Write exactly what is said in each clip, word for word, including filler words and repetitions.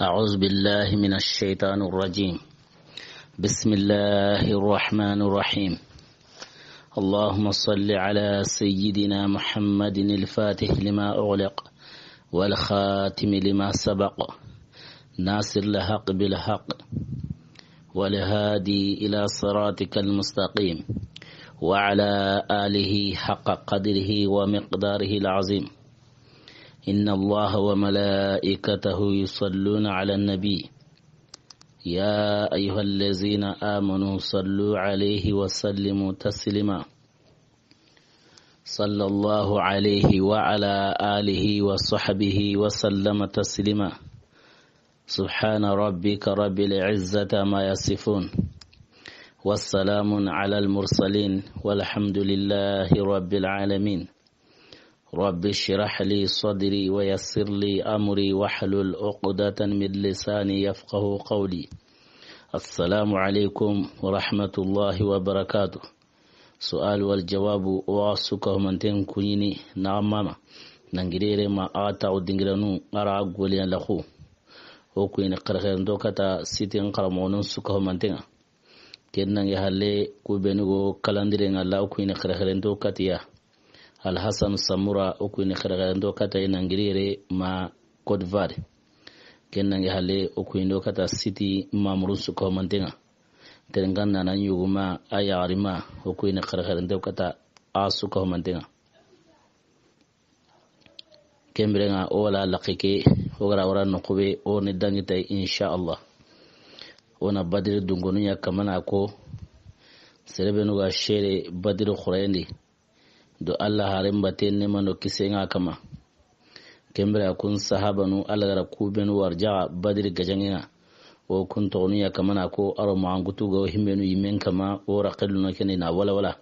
أعوذ بالله من الشيطان الرجيم. بسم الله الرحمن الرحيم. اللهم صل على سيدنا محمد الفاتح لما أغلق والخاتم لما سبق ناصر الحق بالحق والهادي إلى صراطك المستقيم وعلى آله حق قدره ومقداره العظيم. إن الله وملائكته يصلون على النبي. يا أيها الذين آمنوا صلوا عليه وسلموا تسليما. صلى الله عليه وعلى آله وصحبه وسلم تسليما. سبحان ربك رب العزة عما يصفون. والسلام على المرسلين. والحمد لله رب العالمين. رب اشرح لي صدري ويسر لي أمري واحلل عقدة من لساني يفقه قولي. السلام عليكم ورحمة الله وبركاته. سؤال والجواب. Wa suka humanten kuɲini na mama. Nangirere ma a ta o dingiranu ara goliyan laxu. O kuɲini xerexerento kata sitin xaramoxonun suka humantenga. Ken nange halle ku benu go kalandirenga la o kuɲini xerexerento katiya. Alhassane Samoura o kuɲini xerexerento kata i nangirere ma Côte d'Ivoire. Ken nange halle o kuɲindo kata siti mamurun suka humantenga. Terengan nana ɲuguma a yaxarima o kuɲini xerexerento kata a suka humantenga. Ken birenga o wala laxike o gara wara noxube o ni dangitay inshallah. O na Badiri dungonu ɲa kamana ko serebenu ga sere Badiri xurayendi do Allah haren baten ne mando kisenga kama. Ken bire kun sahabanu Allah gara ku benu warjaxa Badiri gajangenga. O kun toxonu ɲa kamana ko aro maxankutu ga o himbenu yimen kama o raqelluno kene na wala wala.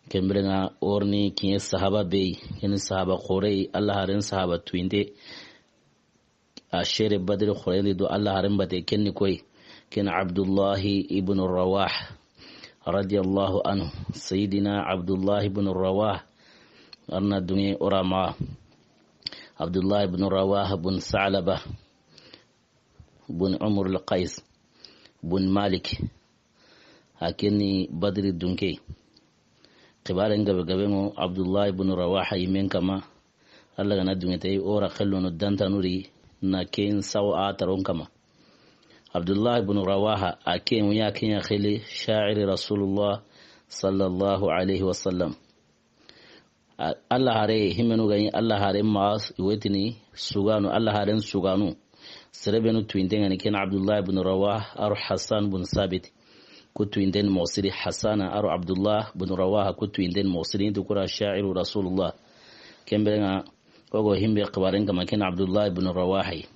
Ken birenga o ri ni kiɲe sahaba beyi keni sahaba xorey Allah haren sahaba tuwinte. A sere Badiri xoreyndi do Allah haren bate kenni koy. Ken Abdullahi ibn Rawah radiyallahu anhu. Sayidina Abdullahi ibn Rawah arna dunge orama. Abdullahi ibn Rawah bun Salaba bun Umar al-Qais bun Malik. A kenni Badiri dunke. Xibaren gabe gabe ngo Abdullahi ibn Rawaha yimen kama. Allah gana dunge tay o raqellono dantanuri na ken sawo a taron kama. Abdullahi ibn Rawaha a ken wuya kenya xili sha'iri Rasulullah sallallahu alaihi wasallam. Allah hare himenu gani Allah hare ma wetini suganu Allah haren suganu. Serebenu tuwintengani ken Abdullah ibn Rawah aro Hassan bun Sabit. Ku tuwinten moxo siri Hassana aro Abdullah bun Rawah ku tuwinten moxo siri nti kura sha'iru Rasulullah. Ken birenga ogo himbe xibaren kama ken Abdullah ibn Rawah yi.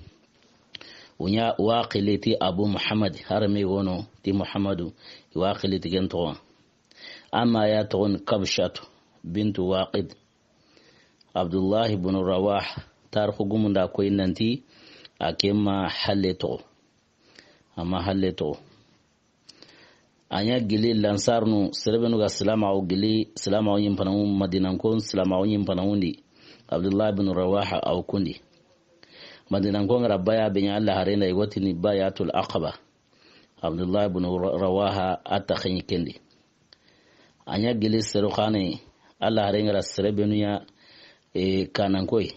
Unya waqili ti Abu Muhammad harame wono ti Muhammadu waqili ti ken toxo. Amma ya toxon Kabshatu bintu Waqid. Abdullah ibn Rawah tarixu gumunda koy nanti a kemma halle toxo. Amma halle toxo. A ɲa gili lansarnu serebenu ga silamaxu gili silamaxu ɲimpanaxu madinankon silamaxu ɲimpanaxundi. Abdullah ibn Rawaha aw kundi. Madinankon gara baya be ɲa Allah harenda i wotini bayatul aqaba. Abdullah ibn Ra- Rawaha a taxeɲi kendi. A ɲa gili seru xane Allah harengara serebenu ɲa e, kanankoy.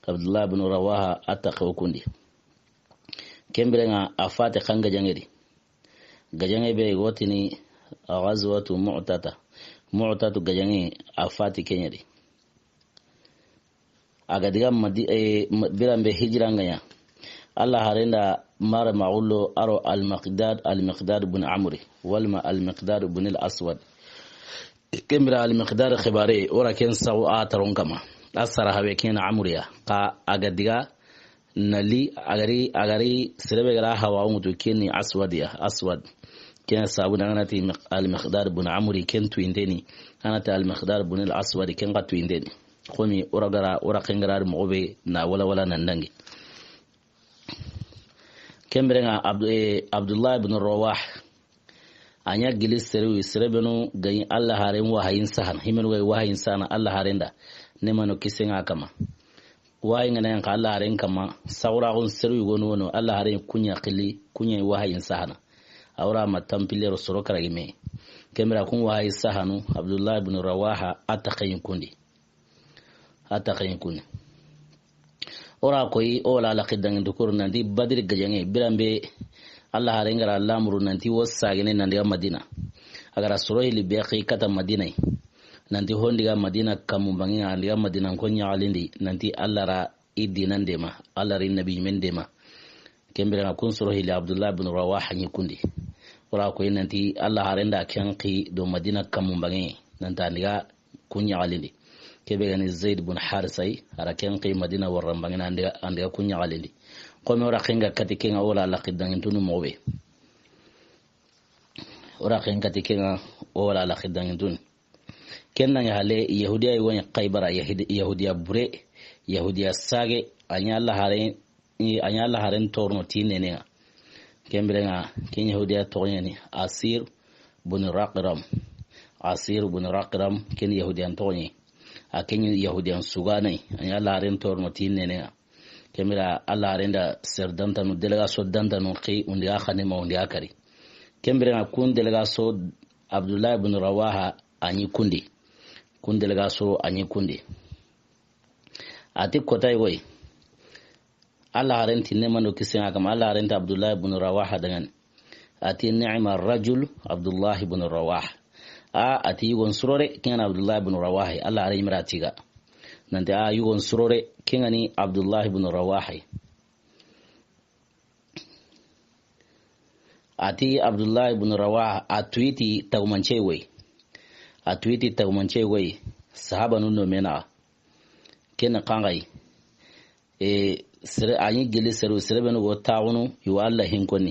Abdullah ibn Rawaha a taxe o kundi. Ken birenga a fati xan gajaŋe di. Gajaŋe be wotini Ghazwatu Mu'tata. Mu'tatu gajaŋe a fati keɲa di. A ga diga madi e, ma- biran be hijira nga ɲa. Allah harenda mara maxullo aro al-Miqdad al-Miqdad bun Amri walma al-Miqdad bun al-Aswad. Ken bira al-Miqdad xibare ora ken saw a taron kama. A sara habe ken Amriya ka a ga diga nali a gari a gari serebe gara hawa mutu ken ni Aswad ya Aswad. Ken sabu na ngana ti Miq- al-Miqdad bun Amri ken tu indeni. Ngana ti al-Miqdad bun al-Aswad ken ga tu indeni. Komi ora gara ora ken gara mo be na wala wala nan dangi. Ken birenga Abdu- eh, Abdullah ibn Rawah. A ɲa gili seru serebenu gayi Allah haren wahayin sahan himenu gayi wahayin sahan Allah harenda. Ne mano kisenga kama. Wahayi ŋa na yan xa Alla haaren kanma, sawraxun seru yogonu wono, Alla haaren kuɲa xili, kuɲa wahayin sahana. A wara ma tanpillero soro karagi me. Ken bire kun wahayi sahanu, Abdullah ibn Rawaha, a taxayin kundi. A taxayin kundi. O ra koyi, o wala laxi dangintu kuru nanti Badiri gajaŋe, biranbe Alla haaren ga ra lamuru nanti wo sagene nan daga Madina. A ga ra soro hili be xi kata Madina yi. Nanti ho n daga Madina kamu banŋe, an daga Madina ko ɲaxalindi, nanti Alla ra i dinan dema, Alla ra i nabi men dema. Ken bire ŋa kun soro hili Abdullah ibn Rawaha ɲi kundi. O ra koyi nanti Alla haaren da ken xi do Madina kamu banŋe, nanti an daga kun ɲaxalindi. Ke be ga ni Zaid bun Harisa yi, a ra ken xi Madina warran banŋe na, an daga, an daga kun ɲaxalindi. Xo me o ra xenga kati ke ŋa, o wala laxi dangintunu moxo be. O ra xenga kati ke ŋa, o wala laxi dangintunu. Ken na ŋa hale Yahudiya yi woni Xaybara, Yahudi-, Yahudiya bure, Yahudiya sage, a ɲa Alla haaren, a ɲa Alla haaren torno ti nene ŋa. Ken bire ŋa, ken Yahudiya toxo ɲa ni Asir bun Raqram. Asir bun Raqram, ken Yahudiyan toxo ɲa. A ken Yahudiyan sugana yi, a ɲa Alla haaren torno ti nene ŋa. Ken bire Alla haaren da ser dantanu, délégation dantanu xi, undi a xanima, undi a kari. Ken bire ŋa kun délégation Abdullah ibn Rawaha a ɲi kundi. Kun délégation a ɲi kundi. A ti kota yi woyi. Alla haaren ti, ne mando kisen ŋa kanma, Alla haaren ti Abdullah ibn Rawaha danŋa ni. A ti, "Ni'ma rajul Abdullah ibn Rawaha." A, a ti yugon surore, ken ŋa ni Abdullah ibn Rawaha. Alla haaren ɲi me ra tiga. Nanti a yugon surore, ken ŋa ni Abdullah ibn Rawaha. A ti Abdullah ibn Rawaha, a tuwiti tagumance woyi. A tuwiti tagumance woyi. Sahaba nun no me naxa. Ken na xanŋa yi. E, sere, a ɲi gili seru, sere benu go taxunu, i wa Alla hinkoni.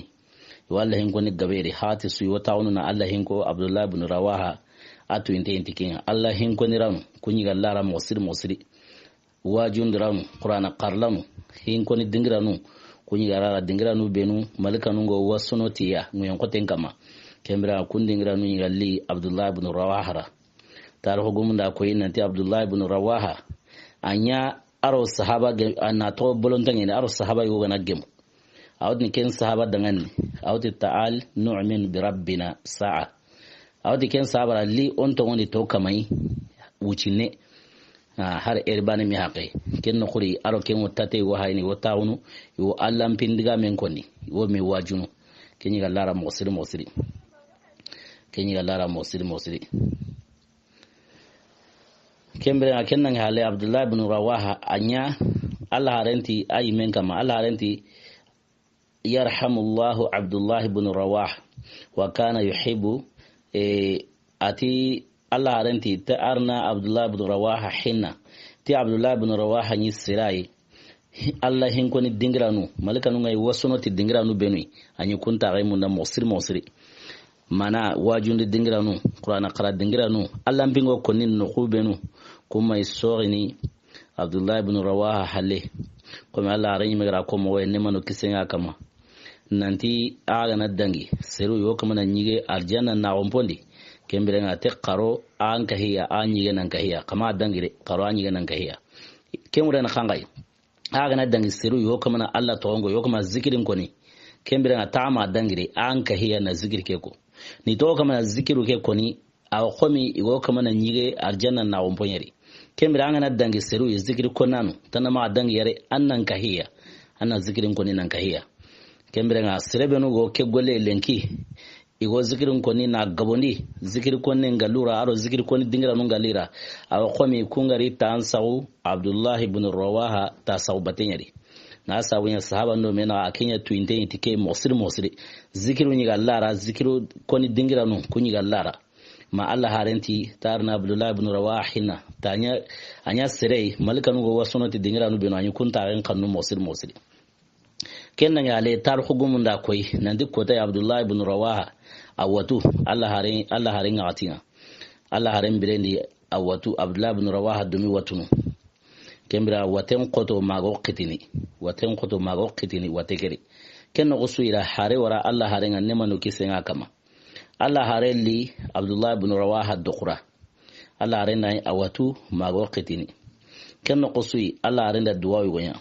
I wa Alla hinkoni gaberi. Hati su i wa taxunu na Alla hinko, Abdullah ibn Rawaha, a tuwinte inti ken ŋa. Alla hinkoni ranu, ku ɲi ga Alla ra moxo siri moxo siri. Wajundiranu, Qur'ana xarlanu, hinkoni dingiranu, ku ɲi ga Alla ra dingiranu benu, malikanu go wasono ti ya, ŋuyen xoten kanma. Ken bire kun dingiranu ɲi ga li Abdullah ibn Rawaha ra. Tarixu gumun da koyi nanti Abdullah ibn Rawaha, a ɲa a ro sahaba ge-, a na toxo bolontaŋe ni, a ro sahaba yogo ga na gemu. A wa ti ni ken sahaba danŋa ni, a wa ti, "Ta'al nu'min bi rabbina sa'a." A wa ti ken sahaba ra li o n toxondi to kamayi wucine. Ah, har eri bane mi haqe. Ken no xuri, a ro ken wo tate wo hayni wo taxunu, wo Alla n pindiga men koni, wo mi wajunu. Ken ɲi ga Alla ra moxo siri moxo siri. Ken ɲi ga Alla ra moxo siri moxo siri. Ken bire a ken na ŋa hale Abdullah ibn Rawaha a ɲa, Alla haaren ti a yi men kanma, Alla haaren ti, "Yarhamullahu Abdullah ibn Rawaha, wa kana yuhibbu," e, a ti Alla haaren ti, "Te arna Abdullah ibn Rawaha hinna." Ti Abdullah ibn Rawaha ɲi sirayi. Alla hinkoni dingiranu, malikanu ŋa yi wasono ti dingiranu benu yi, a ɲi kun taxe munda moxo siri moxo siri. Mana wajundi dingiranu, Qur'ana xara dingiranu, Alla n pingo koni noxu benu, kuma i soxini Abdullah ibn Rawaha halle. Komi Alla haaren ɲi me ga ra ko moxo ye, ne mano kisen ŋa kanma. Nanti a ga na dangi seru yo kamana ɲige arjanna na xonpondi. Ken bire ŋa te xaro an kahiya, a ɲige nan kahiya. Kama dangire, xaro a ɲige nan kahiya. Ken wure na xanŋa yi. A ga na dangi seru yo kamana Alla toxonŋo, yo kama zikirin koni. Ken bire ŋa ta ma dangire, an kahiya na zikiri ke ko. Ni to kamana zikiru ke koni, a wa xomi i go kamana ɲige arjanna na xonpoɲeri. Ken bire an ga na dangi seru yi zikiri konnanu, tana ma dangi yere, an nan kahiya. An na zikirin koni nan kahiya. Ken bire ŋa sere benu go ke golle lenki. I go zikirin koni na gabondi, zikiri koni n ga lura, a ro zikiri koni dingiranu n ga lira. A wa xomi kun ga ri ta n saxu Abdullah ibn Rawaha ta saxu bateɲeri. Na sabu ɲa sahaba ndo me na a ken ɲa tuwinte yi ti ke moxo siri moxo siri. Zikiru ɲi ga Alla ra, zikiru koni dingiranu ku ɲi ga Alla ra. Ma Alla haaren ti, te arna Abdullah ibn Rawaha hinna. Ta ɲa, a ɲa sere, malikanu go wasono ti dingiranu benu a ɲi kun taxen xannu moxo siri moxo siri. Ken na ŋa hale tarixu gumun da koyi, nanti kota yi Abdullah ibn Rawaha, a watu, Alla haaren, Alla haaren ŋa xati ŋa. Alla haaren birendi a watu, Abdullah ibn Rawaha dumi watunu. Ken bire waten xoto mago xitini, waten xoto mago xitini, wate keri. Ken noxo su yi ra hare wara Alla haaren ŋa ne mano kisen ŋa kanma. Alla haaren li Abdullah ibn Rawaha doxura. Alla haaren na a watu mago xitini. Ken noxo su yi, Alla haaren da duwawu yogo ɲa.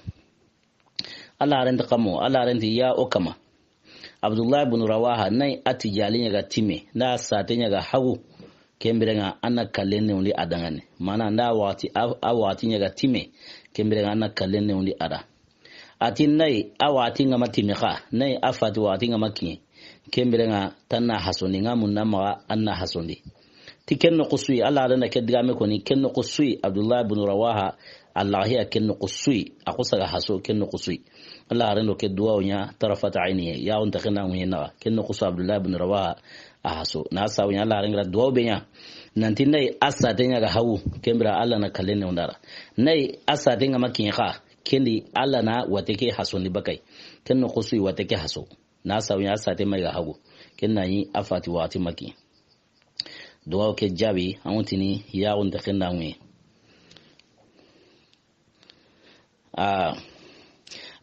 Alla haaren ti xa mo, Alla haaren ti ya o kama. Abdullahi bun Rawaha, na yi a ti jaali ɲa ga timme, na a saate ɲa ga hagu, ken biren ŋa an na kallen newundi a danŋa ni. Maana, na a waxati, a, a waxati ɲa ga timme, ken biren ŋa an na kallen newundi a da. A ti na yi a waxati ŋa ma timme xa, na yi a fati waxati ŋa ma kiɲe, ken biren ŋa ta na hasondi, ŋa mun na maxa an na hasondi. Ti ken noxo su yi, Alla haaren da ke digaame koni, ken noxo su yi, Abdullahi bun Rawaha, Alla hiya ken noxo su yi, a xo saga haso, ken noxo su yi. Alla haaren do ke duwawu ɲa, tarafata ayni, ya o nta xenna ŋuɲe naxa, ken noxo su Abdullahi bun Rawaha a haso. Na sabu ɲa, Alla haaren ga ra duwawu be ɲa, nanti na yi a saate ɲa ga hagu, ken biren Alla na kallen newundi a da. Na yi a saate ŋa ma kiɲe xa, ken di Alla na wate ke hasondi bakay. Ken noxo su yi wate ke haso. Na sabu ɲa a saate ma yi ga hagu. Ken na yi a fati waxati ma kiɲe. Duwawu ke jaabi, an ŋa tini ya o nta xenna ŋuɲe. A,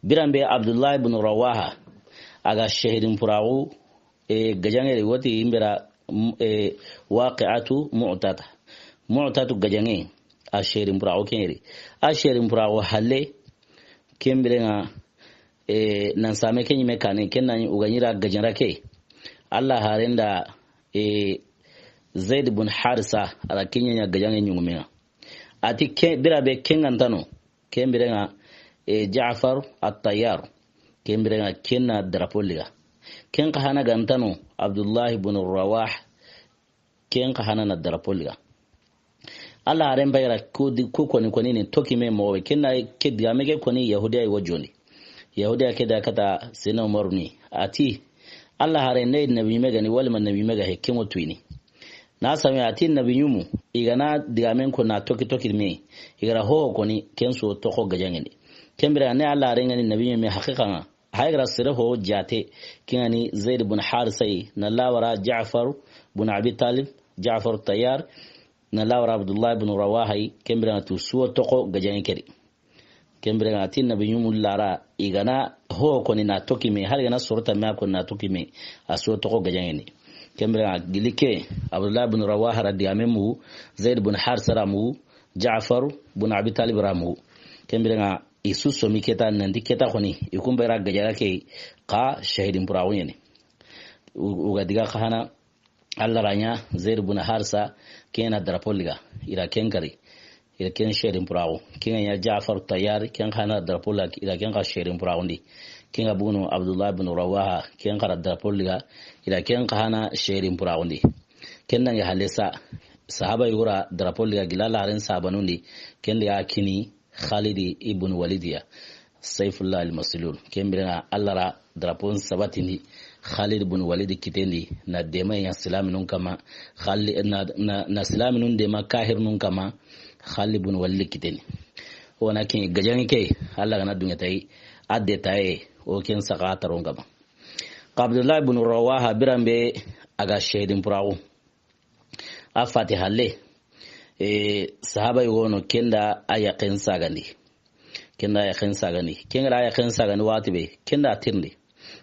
biran be Abdullahi bun Rawaha, a ga sehedin puraaxu, e, gajaŋe ri, woti i mbera, m-, e, Waqi'atu Mu'tata. Mu'tatu gajaŋe, a sehedin puraaxu ken ri. A sehedin puraaxu halle, ken biren ŋa, e, nan saame ke ɲi me kaane, ken na ɲi o ga ɲi ra gajaŋe ke. Alla haaren da, e, Zaid bun Harisa, a ra ken ɲa gajaŋe ɲuŋumen ŋa. A ti ke, biran be ken ga nta no, ken biren ŋa, e, Ja'far at-Tayyar, ken biren ŋa ken na drapeau liga. Ken xa hana ga nta no, Abdullahi bun Rawaha, ken xa hana na drapeau liga. Alla haaren bayira ko di, ko koni koni ni toki me moxo be, ken na ke digaame ke koni Yahudiya yi wo jondi. Yahudiya ke da kata Sina Umaru ni. A ti, Alla haaren ne nabi ɲume ga ni, walla ma nabi ɲume ga he, ken wo tuyini. Na sabu ɲa a ti nabi ɲumu, i ga na digaamen ko na toki toki me, i ga ra ho koni, ken su wo toxo gajaŋen di. Ken biren ŋa ne Alla haaren ga ni nabi ɲume haqiqa ŋa, hay ga ra sere ho jaate, ken ŋa ni Zaid bun Harisa yi, na lawara Ja'far bun Abi Talib, Ja'far Tayyar, na lawara Abdullahi bun Rawaha yi, ken biren ŋa tu su wo toxo gajaŋe ke di. Ken biren ŋa a ti nabi ɲumu lara, i ga na ho koni na toki me, hari i ga na sorota me a koni na toki me, a su wo toxo gajaŋen di. Ken biren ŋa gilli ke, Abdullahi bun Rawaha ra digaame mugu, Zaid bun Harisa ra mugu, Ja'far bun Abi Talib ra mugu. Ken biren ŋa i su somi ke ta, nanti ke ta koni, i kun bayira gajaŋe ke, xa sehedin puraaxu ɲa ni. U, u ga diga xa hana, Alla ra ɲa Zaid bun Harisa, ken na drapeau liga, i ra ken kari, i ra ken sehedin puraaxu. Ken ŋa ɲa Ja'far Tayyar, ken xa na drapeau liga, i ra ken xa sehedin puraaxundi. Ken ŋa bugunu Abdullahi bun Rawaha, ken xa ra drapeau liga, i ra ken xa na sehedin puraaxundi. Ken dangi halle sa, sahaba yogo ra drapeau liga gilli Alla haaren sahabanun di, ken di a kini Khalid ibn Walid ya, Sayfullah al-Maslul. Ken biren ŋa Alla ra drapeau sabatindi Khalid ibn Walid kitten di, na deema ɲa silaaminun kanma, Khali-, na, na, na silaaminun deema kahirinun kanma, Khalid ibn Walid kitten di. O na ken gajaŋe ke, Alla ga na duŋe ta yi, a de ta yi, o ken saxa taron kanma. Xa Abdullahi ibn Rawaha biran be a ga sehedin puraaxu. A fati halle. E, sahaba yogo no ken da a yaqen sagandi. Ken da a yaqen sagandi. Ken ga ra a yaqen sagandi waxati be, ken da a tirindi.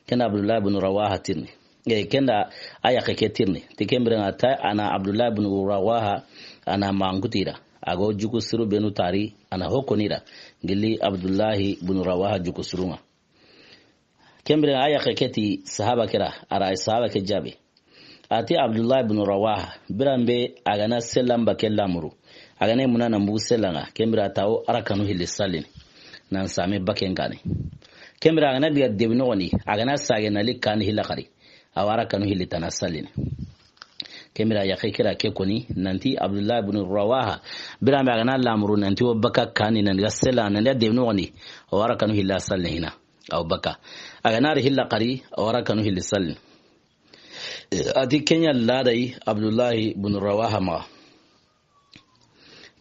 Ken da Abdullahi bun Rawaha tirindi. E, ken da a yaqe ke tirindi. Ti ken biren ŋa ta a na Abdullahi bun Rawaha a na mankuti da. A go juku siru benu tari a na ho koni da. Gilli Abdullahi bun Rawaha juku sirun ŋa. Ken biren a yaqe ke ti sahaba ke ra, a ra sahaba ke jaabi. A ti Abdullahi bun Rawaha, biran be a ga na sellan ba ke lamuru. A ga na muna na mbugu sellan ŋa, ken biren a ta wo a ra kanu hilli sallini. Nan saame baken kaane. Ken biren a ga na diga debi noxon di, a ga na sage na li kaane hilla xari. A wa a ra kanu hilli tana sallini. Ken biren a yaqe ke ra ke koni, nanti Abdullahi bun Rawaha, biran be a ga na lamuru, nanti wo baka kaane, nan diga sellan, nan diga debi noxon di, a wa a ra kanu hilla sallini hina. Aw baka. A ga na ri hilla xari, a wa a ra kanu hilli sallini. A ti ken ɲa laada yi Abdullahi bun Rawaha maxa.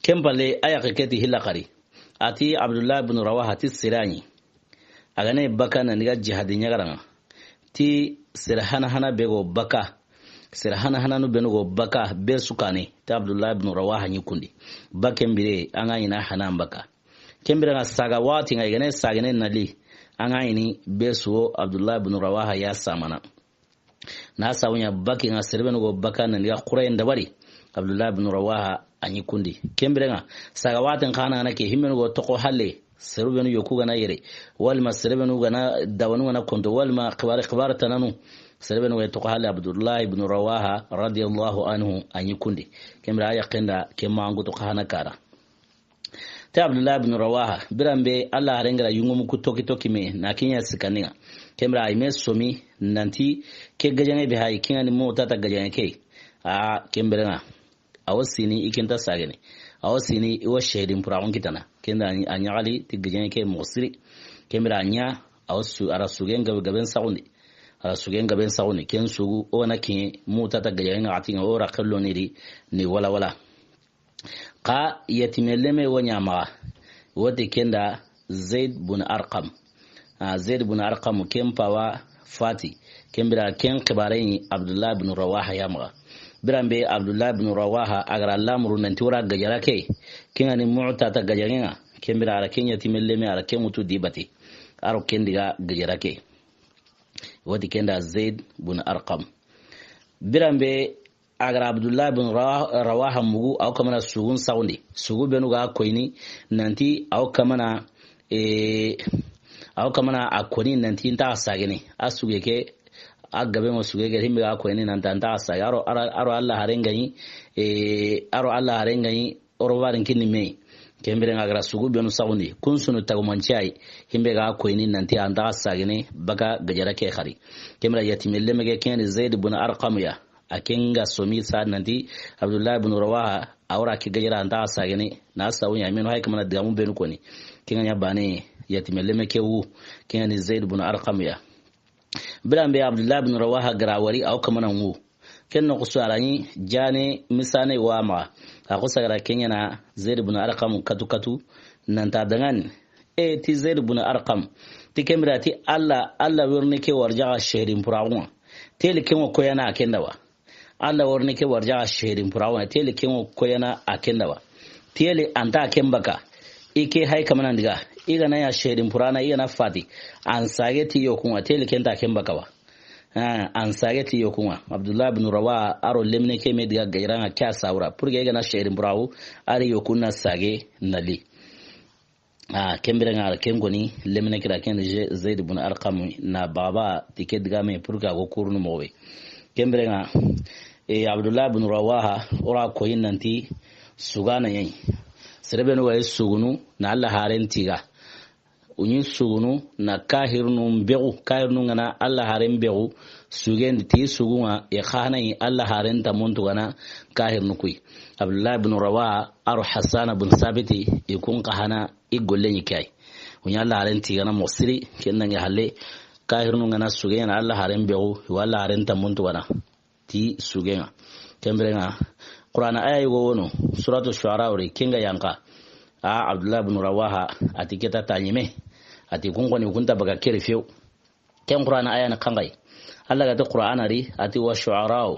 Ken palle a yaqe ke ti hilla xari. A ti Abdullahi bun Rawaha ti sere ɲi. A ga na baka nan diga jihadi ɲagaran ŋa. Ti sere hana hana be go baka. Sere hana hana nu benu go baka be su kaane. Ti Abdullahi bun Rawaha ɲi kundi. Baken bire an ga ɲi na hana baka. Ken biren ŋa saga waxati ŋa i ga na sagene na li, an ga ɲi ni be su wo Abdullahi bun Rawaha ya samana. Na sabu ɲa baki ŋa sere benu go baka nan diga xurayen dabari. Abdullahi bun Rawaha a ɲi kundi. Ken biren ŋa, saga waxatin xa na ke, himmenu go toxo halle, seru benu yoku ga na yere, walima sere benu ga na dawanu ga na konto, walima xibaare, xibaare tananu, sere benu ga toxo halle, Abdullahi ibn Rawaha radiyallahu anhu a ɲi kundi. Ken biren a yaqen da, ken ma an gutu xa na kara. Te Abdullahi ibn Rawaha, biran be Alla haren ga ra yungumu ku toki toki me, na ken ɲa sikandin ŋa. Ken biren a yi me somi, nanti ke gajaŋe be hayi, ken ŋa ni Mu'tata gajaŋe ke. A, ken biren ŋa. A wo sini i ken ta sagene. A wo sini i wo shehidin puraxun kitana. Ken da a ɲaxali ti gajaŋe ke moxo siri. Ken biren a ɲa, a wo su, a ra sugen gabe, gaben saxundi. A ra sugen gaben saxundi. Ken sugu, o na kiɲe, Mu'tata gajaŋe ŋa a ti ŋa, o ra xello ni ri, ni wala wala. Xa yatime leme wo ɲa maxa, wo ti ken da Zaid bun Arqam. A, Zaid bun Arqam ken pawa fati. Ken biren ken xibaare ɲi Abdullah bun Rawaha ya maxa. Biran be Abdullah bun Rawaha a ga ra lamuru nanti wara gajara ke. Ken ŋa ni Mu'tata gajaŋe ŋa. Ken biren a ra ken yatime leme a ra ken wutu di bati. A ro ken diga gajara ke. Wo ti ken da Zaid bun Arqam. Biran be a ga ra Abdullah bin Rawa-, Rawaha mugu, a wo kamana sugun saxundi. Sugu benu ga koyini, nanti a wo kamana, e, a wo kamana a koni nanti nta sagene. A suge ke, a gabe mo suge ke, himbe ga koyini nanti nta sage. A ro, a ro, a ro Alla haren ga ɲi, e, a ro Alla haren ga ɲi, o ro warin kinni me. Ken biren ŋa a ga ra sugu benu saxundi. Kun sunu tagumanci a yi. Himbe ga koyini nanti nta sagene, baka gajara ke xari. Ken biren yatime leme ke ken ni Zaid bun Arqam ya. A ken ga somi sa nanti Abdullah ibn Rawaha, a wara ke gajara nta sagene, na sawu ɲa meno hay kamana digamu benu koni. Ken ŋa ɲa bane yatime leme ke wu, ken ŋa ni Zaid ibn Arqam ya. Biran be Abdullah ibn Rawaha ga ra wari, a wo kamana wu. Ken noxo su a ra ɲi jane misane wa maxa. A xo sagara ken ɲa na Zaid ibn Arqam katu katu, nanta dangan. E, ti Zaid ibn Arqam. Ti ken biren ti Alla, Alla werni ke warjaxa shehidin puraxun ŋa. Teli ken ŋo koyana a ken da wa. Alla werni ke warjaxa shehidin puraxun ŋa. Teli ken ŋo koyana a ken da wa. Teli nta ken baka. I ke hay kamana ndiga. I ga na ɲa shehidin purana, i ga na fati. An sage ti yo kun ŋa. Teli ken nta ken baka wa. Ha, an sage ti yo kun ŋa. Abdullah ibn Rawaha, a ro lemine ke me diga gajara ŋa ke a sawura. Pour que i ga na shehidin puraxu, a ri yo kun na sage na li. A, ken biren ŋa a ra ken koni, lemine kira ken Ze-, Zaid ibn Arqam na baba ti ke diga me pour que a go kurunu moxo be. Ken biren ŋa, e, Abdullah ibn Rawaha, o ra koyi nanti sugana ɲa yi. Sere benu wa yi sugunu, na Alla haren tiga. U ɲi sugunu, na kahirnu begu, kahirnu ga na Alla haren begu, sugen ti sugun ŋa, e xa na yi Alla haren ta muntu ga na kahirnu kuyi. Abdullah ibn Rawaha, a ro Hassana bun Sabiti, i kun xa na i golle ɲi ke yi. U ɲa Alla haren tigana moxo siri, ken nange halle, kahirnu ga na suge ɲa na Alla haren begu, i wa Alla haren ta muntu ga na ti suge ŋa. Ken biren ŋa, Qur'ana aya yogo wono, Suratu Shu'ara wori, ken ga yanqa. A, Abdullah ibn Rawaha, a ti ke ta ta ɲime. A ti kun koni, kun ta baga keri few. Ken Qur'ana aya na kangai. Alla ga ti Qur'ana ri, a ti, "Wa shu'ara'u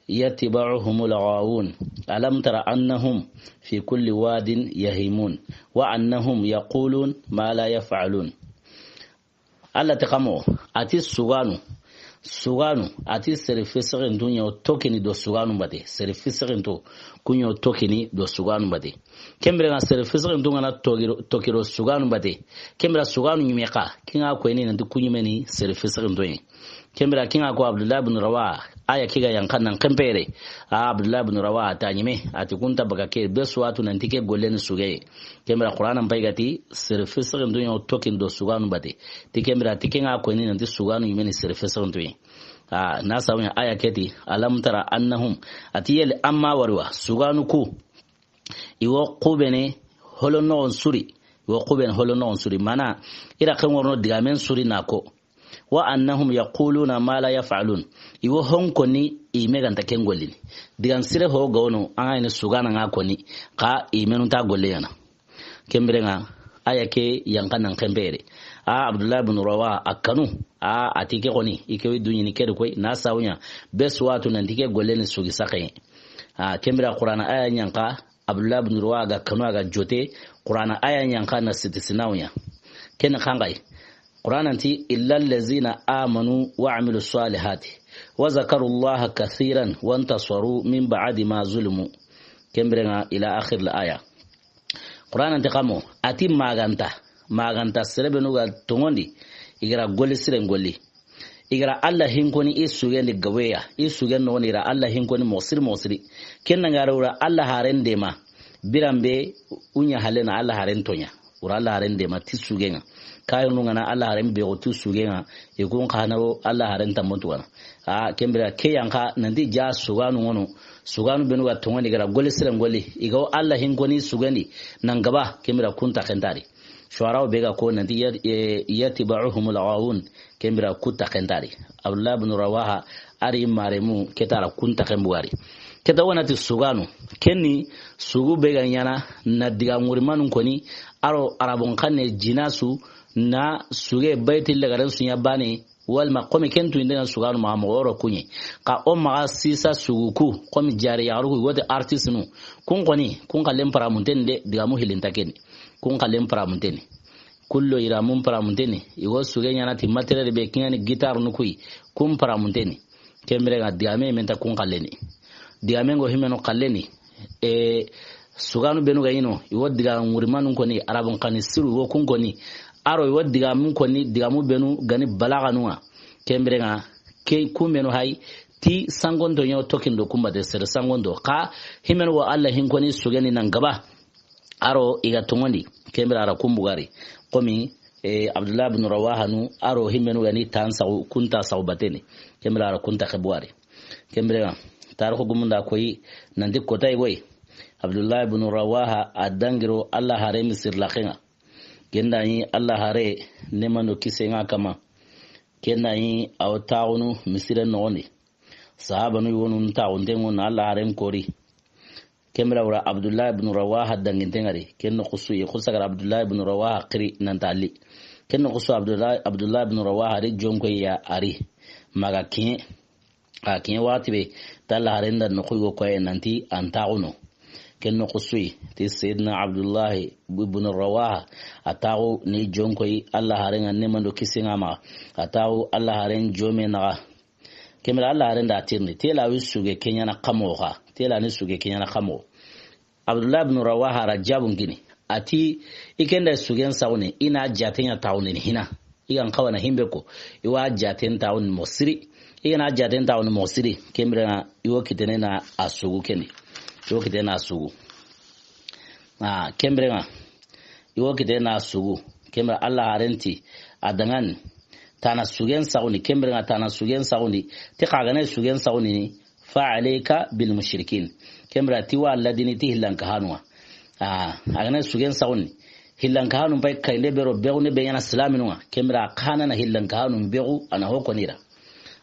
yatba'uhumul ghawun. Alam tara annahum fi kulli wadin yahimun. Wa annahum yaqulun ma la yaf'alun." Alla ti kamo, a ti suganu. Suganu, a ti sere fisikintu ɲa wo tokini do suganu bate. Sere fisikintu ku ɲa wo tokini do suganu bate. Ken biren ŋa sere fisikintu ga na tokiro, tokiro suganu bate. Ken biren suganu ɲime xa, ken ŋa koyini nanti ku ɲime ni sere fisikintu ɲi. Ken biren ken ŋa ko Abdullah ibn Rawaha, aya ke ga yanqa nan ken pere. A, Abdullah ibn Rawaha a ta ɲime, a ti kun ta baga ke, be su wa tu nanti ke golle ni suge. Ken biren Qur'ana n pay ga ti, sere fisikintu ɲa wo tokini do suganu bate. Ti ken biren ti ken ŋa koyini nanti suganu ɲime ni sere fisikintu ɲi. A, na sawu ɲa aya ke ti, "Alam tara annahum." A ti yeli amma wari wa, suganu ku. I wo xubene holo noxon suri. I wo xubene holo noxon suri. Mana, i ra ken worno digamen suri na ko. "Wa annahum yaquluna ma la yaf'alun." I wo hon koni i me ga nta ken gollini. Digan sire ho ga wono, an ga ni sugana ŋa koni, xa i menu nta golle ɲaana. Ken biren ŋa, aya ke yanqa nan ken pere. A, Abdullah ibn Rawaha a kanu. A, a ti ke koni, i ke wi duɲini ke di koy, na sawu ɲa, be su wa tu nanti ke golle ni sugi saxe. A, ken biren Qur'ana aya yanqa, Abdullah ibn Rawaha ga kanu a ga jote, Qur'ana aya yanqa na siti sinawu ɲa. Ken kangai. Qur'ana ti, "Illa allazina amanu wa amilu salihati, wa zakaru Allaha kathiran, wa intasaru min ba'di ma zulimu." Ken biren ŋa ila akhir al aya. Qur'ana nti xa mo, a ti maganta, maganta sere benu ga tonŋundi, i ga ra golli siren golli. I ga ra Alla hinkoni i sugendi gabe ya, i sugen noxondi i ra Alla hinkoni moxo siri moxo siri. Ken na ga ra wura Alla haren dema, biran be u ɲa halle na Alla haren toɲa. Wura Alla haren dema ti sugen ŋa. Kayirunu ga na Alla haren bexu ti sugen ŋa, i kun xa na wo Alla haren tammontu ga na. A, ken biren ke yan xa, nanti ja suganu ŋono, suganu benu ga tonŋundi i ga ra golli siren golli, i ga wo Alla hinkoni sugendi, nan gaba, ken biren kun ta xentari. Shuaraw be ga ko nanti yat-, e, yatba'uhumul ghawun, ken biren kun ta xentari. Abdullah ibn Rawaha, a ri maremu, ke ta ra kun ta xen bugari. Ke ta wa na ti suganu, ken ni sugu be ga ɲaana, na diga ŋurimanu koni, a ro Arabun xanne jinasu, na suge bayti lagaren su ɲa bane, walma komi ken tu indena suganu maxa moxo ro kuɲe. Xa o maxa sisa sugu ku, komi jari yaxaru ku, i ga ti artiste nu. Kun koni, kun xallen paramunten de, digamu hilinta keni. Kun xallen paramunten ni. Kullo yiramun paramunten ni. I ga suge ɲaana ti matériel be kiɲani guitare nu kuyi, kun paramunten ni. Ken biren ŋa digame men ta kun xallen ni. Digame ŋo himenu xallen ni. E, suganu benu ga ɲi no, i wo diga ŋurimanu koni, Arabun xanne siru, i wo kun koni. A ro i wo digamu koni, digamu benu ga ni balaxanu ŋa. Ken biren ŋa, ke kun benu hay, ti sangonto ɲa wo tokindo kun bate sere sangonto. Xa himenu wo Alla hinkoni sugendi nan gaba. A ro i ga tonŋundi, ken biren a ra kun bugari. Komi, e, Abdullah ibn Rawaha nu, a ro himenu ga ni tan saxu, kun ta saxu bateni. Ken biren a ra kun ta xe bugari. Ken biren ŋa, tarixu gumun da koyi, nanti kota i goyi. Abdullah ibn Rawaha a dangi ro Alla hare misiri laxen ŋa. Ken da ɲi Alla hare neema do kisiye ŋa a kanma. Ken da ɲi a wo taxunu misiren noxondi. Sahabanu yogonu taxunten ŋo na Alla haren kori. Ken biren wura Abdullah ibn Rawaha danginten ŋa ri. Ken noxo su i xusa ga ra Abdullah ibn Rawaha xiri nan ta li. Ken noxo su Abdullah, Abdullah ibn Rawaha ri jonko ya a ri. Maxa kiɲe. A kiɲe waxati be, ti Alla haren da noxu yogo koye nanti an taxunu. Ken noxo su yi, ti Sayyidina Abdullahi ibn Rawaha, a taxu ni jonko yi Alla haren ŋa neema do kisiye ŋa a maxa. A taxu Alla haren jome naxa. Ken biren Alla haren da tirindi, tela wi suge ke ɲaana xa moxo xa, tela ni suge ke ɲaana xa moxo. Abdullah ibn Rawaha ra jabun kini. A ti, i ken da sugen saxundi, i na jaten ɲa taxundini hina. I ga n xawa na himbe ko, i wa jaten taxundini moxo siri. I ga na jaten taxundini moxo siri, ken biren ŋa, i wo kitene na a sugu keni. I wo kitene na a sugu. A, ken biren ŋa, i wo kitene na a sugu. Ken biren Alla haren ti, a danŋa ni, tana sugen saxundi, ken biren ŋa tana sugen saxundi, ti xa ga na sugen saxundini, fa alayka bil mushrikin. Ken biren ti wa ladini ti hillankahanun ŋa. A, a ga na sugen saxundi. Hillankahanun pay kayinde be ro bexunde be ɲaana silaminu ŋa. Ken biren xa na hillankahanun bexu a na ho koni ra.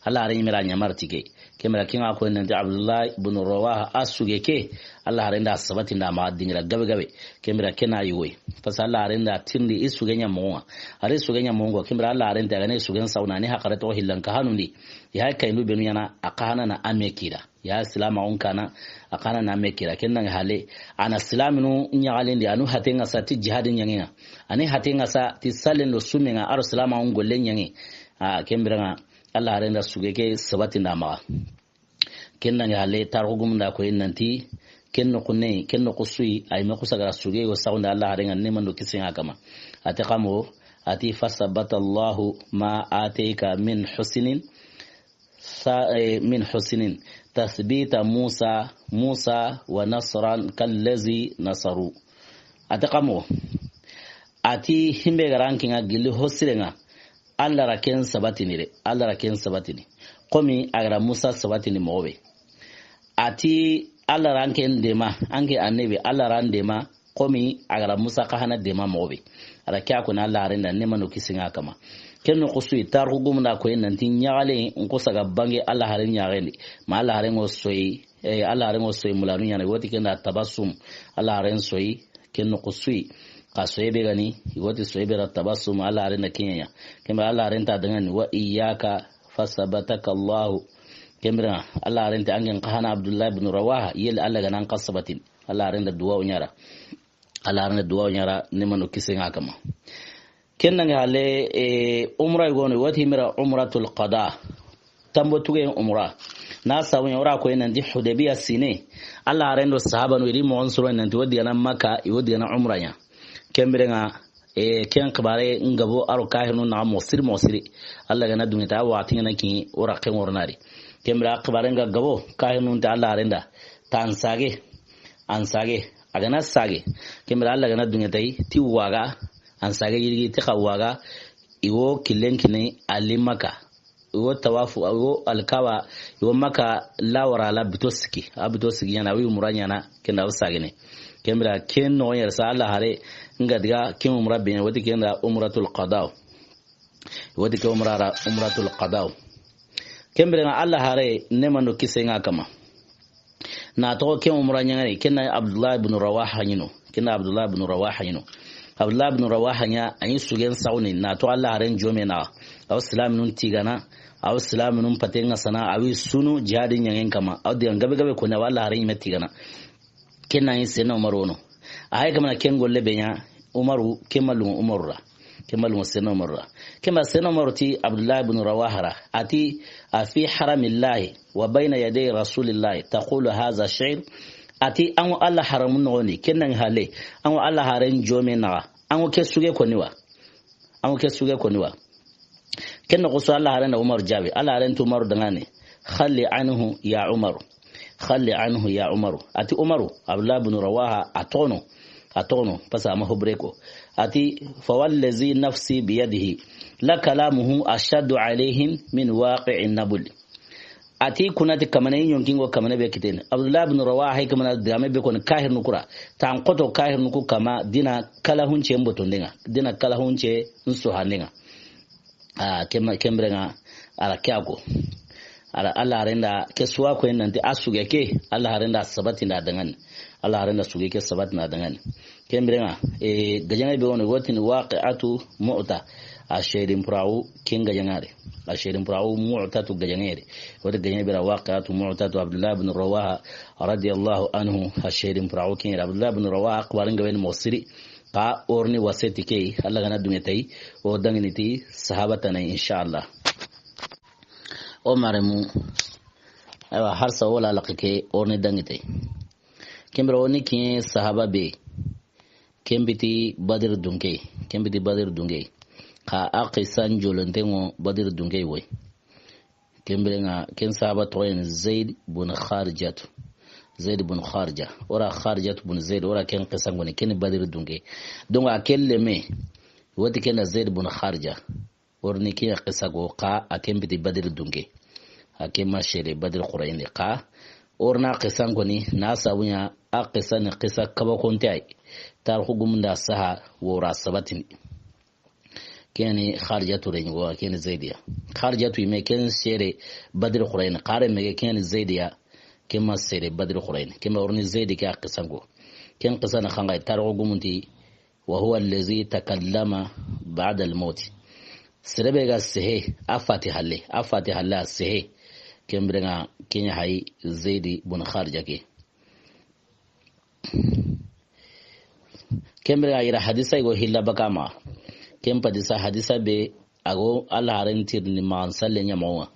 Alla haren ɲi me ra ɲamari ti ke. Ken biren ke ŋa ko nanti Abdullah ibn Rawaha a suge ke. Alla haren da sabatindi a maxa dingira gabe gabe. Ken biren ke na yogo yi. Parce que Alla haren da tirindi i suge ɲa moxo ŋa. A ri suge ɲa moxo ŋa. Ken biren Alla haren ti a ga na sugen saxundi ni haqare to hillankahanun di. Ya kayindu benu ɲaana a xa na a me kira. Ya silamaxun kana, a xa na a me kira. Ken da ŋa halle, a na silaminu ɲaxalendi, a nu haten ŋa sa ti jihadi ɲaŋen ŋa. A ni haten ŋa sa ti sallen do sumen ŋa, a ro silamaxun gollen ɲaŋe. A, ken biren ŋa, Alla haren da suge ke sabatindi a maxa. Ken da ŋa halle, tarixu gumun da koyi nanti, ken noxu ne, ken noxo su yi, a yi me xusa ga ra suge wo saxundi Alla haren ŋa neema do kisiye ŋa a kanma. A ti xa mo, a ti, fasabbata Allahu ma atayka min husnin, sa-, eh, min husnin tathbita Musa, Musa wa nasran kallazi nasaru. A ti xa mo, a ti himbe ga ra an ke ŋa gilli ho siren ŋa, Alla ra ken sabatini de, Alla ra ken sabatini. Komi a ga ra Musa sabatini moxo be. A ti Alla ra an ke dema, an ke annabi, Alla ra an dema, komi a ga ra Musa xa hana dema moxo be. A ra ke ya ko na Alla haren da neema do kisiye ŋa a kanma. Ken noxo su yi, tarixu gumun da koyi nanti ɲaxalen, n xusa ga bange Alla haren ɲaxen di. Ma Alla haren ŋo soyi, eh, Alla haren ŋo soyi mulanu ɲaana, i wo ti ken da tabassum. Alla haren soyi, ken noxo su yi. Xa soye be ga ni, i wo ti soye be ra tabassum, Alla haren da ke ɲa ɲa. Ken biren Alla haren ti a danŋa ni, wa iyyaka fasabataka Allahu. Ken biren Alla haren ti an ke xa hana Abdullah ibn Rawaha, yeli Alla ga na an xa sabatini. Alla haren da duwawu ɲa ra. Alla haren da duwawu ɲa ra, neema do kisiye ŋa a kanma. Ken da ŋa halle, e, umra yogo no, i wo ti me ra umratul qada. Tambo tuge umra. Na sabu ɲa, o ra ko nanti Hudaybiya siine, Alla haaren do sahabanu i ri moxon soro nanti o digana Makka, i o digana umra ɲa. Ken biren ŋa, e, ken xibaare n gabo a ro kaahirinu naxa moxo siri, moxo siri. Alla ga na duŋe ta, a waxati ga na kiɲe, o ra ken ŋornari. Ken biren xibaare n ga gabo, kaahirinu ti Alla haaren da, ta an sage, an sage. A ga na sage. Ken biren Alla ga na duŋe ta yi, ti waga, an sage yirigi, ti xa waga, i wo killen kini a li Makka. I wo tawafu, i wo Alkaaba, i wo Makka lawara la bito sikki. A bito sikki ɲaana, a wi umra ɲaana, ken da a wo sagene. Ken biren ken noxon yere sa Alla haare n ga diga ken umra be ɲa, o ti ken da umratul qada. O ti ken umra ra umratul qada. Ken biren ŋa Alla haare neema do kisiye ŋa a kanma. Na toxo ken umra ɲaŋari, ken na Abdullah ibn Rawaha ɲi no. Ken na Abdullah ibn Rawaha ɲi no. Abdullah ibn Rawaha ɲa, a ɲi sugen saxuni, na toxo Alla haaren jome naxa. A wo silaaminun tigana, a wo silaaminun paten ŋa sana, a wi sunu jihadi ɲaŋen kanma. A wo digan gabe gabe koni, a wo Alla haaren ɲi me tigana. Ken na ɲi Seydina Umaru wono. A hay kamana ken golle be ɲa, Umaru, ken ma lunŋo Umaru ra. Ken ma lunŋo Seydina Umaru ra. Ken biren Seydina Umaru ti Abdullah ibn Rawaha ra. A ti, "A fi haramillahi wa bayna yaday rasulillahi taqulu hadha shi'r?" A ti, "An ŋo Alla haramun noxon di, ken na ŋi hale. An ŋo Alla haaren jome naxa. An ŋo ke suge koni wa? An ŋo ke suge koni wa?" Ken noxo su Alla haaren da Umaru jaabi. Alla haaren ti Umaru danŋa ni, "Khalli anhu ya Umaru. Khalli anhu ya Umaru." A ti Umaru, Abdullah ibn Rawaha, a toxo no. A toxo no, parce que a ma hobre ko. A ti, "Fa wallazi nafsi biyadihi, la kalamuhu ashaddu alayhim min waqi'in nabul." A ti kuna ti kamane ɲonkingo kamane be kitene. Abdullah ibn Rawaha hay kamana digame be koni kaahirinu ku ra. Tan xoto kaahirinu ku kanma dina kala hunce n botonde ŋa. Dina kala hunce n sohande ŋa. A, ken biren ŋa, a ra ke a ko. A ra Alla haaren da ke suwa ko nanti a suge ke, Alla haaren da sabatindi a danŋa ni. Alla haaren da suge ke sabatindi a danŋa ni. Ken biren ŋa, e, gajaŋe be wono, o ti ni waqi'atu Mu'ta. A seedin puraxu ken gajaŋe ri. A seedin puraxu Mu'tatu gajaŋe ri. O ti gajaŋe be ra waqi'atu Mu'tatu Abdullah ibn Rawaha radiyallahu anhu, a seedin puraxu ken ri. Abdullah ibn Rawaha xibaaren gabe ni moxo siri. Xa o ri ni waseti ke yi, Alla ga na duŋe ta yi, o danŋini ti sahaba tana yi, inshallah. O maremu, aywa, harsa wala laqi ke, o ri ni danŋi ta yi. Ken biren o ni kiɲe sahaba be, ken biti Badri dunke, ken biti Badri dunke. Xa a xisan jolonten ŋo Badri dunke wo yi. Ken biren ŋa, ken sahaba toxo yi ni Zaid bun Kharijatu. Zaid bun Kharija. O ra Kharijatu bun Zaid, o ra ken xisan koni, ken ni Badri dunke. Donc, a ken leme, o ti ken da Zaid bun Kharija. O ri ni ke ya xisa ko, xa a ken biti Badri dunke. A ken ma seede Badri xooren di. Xa o ri na xisan koni, na sabu ɲa a xisa ni xisa kaba konte yi. Tarixu gumun da saha, o ra sabatindi. Ken ni Xarijatu renɲugo, ken ni Zaydi ya. Xarijatu yinme ken seede Badri xooren di. Xa renme ke ken ni Zaydi ya, ken ma seede Badri xooren di. Ken ma o ri ni Zaydi ke a xisan ko. Ken xisa na xanŋa yi, tarixu gumun ti, "Wa huwa allazi takallama ba'da al-mawt." Sere be ga sehe, a fati halle, a fati halle a sehe. Ken biren ŋa ken ya hayi Zaydi bun Xarija ke. Ken biren ŋa i ra hadisa yigo hilla baka ma. Ken padisa hadisa be a go Alla haren tirindi ma an salle ɲa moxo ŋa.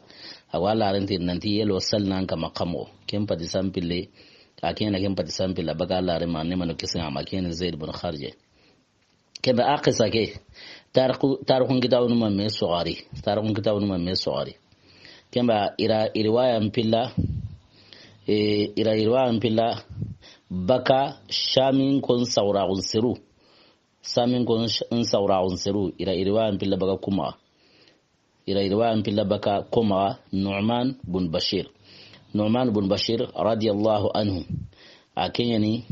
A go Alla haren tirindi nanti yelo salli nan kama xa moxo. Ken padisa n pille, a ken na ken padisa n pille baka Alla haren ma, ne mano kisi ŋa ma, ken ni Zayd bun Xarija. Ken be a xisa ke, tarixu, tarixun kitaabunu ma me soxari, tarixun kitaabunu ma me soxari. Ken be i ra i riwaya n pilla, e, i ra i riwaya n pilla baka Shamin kon sawraxun seru. Shamin kon sh-, n sawraxun seru, i ra i riwaya n pilla baka kuma. I ra i riwaya n pilla baka kuma Nu'man bun Bashir. Nu'man bun Bashir radiyallahu anhu. A ken ya ni,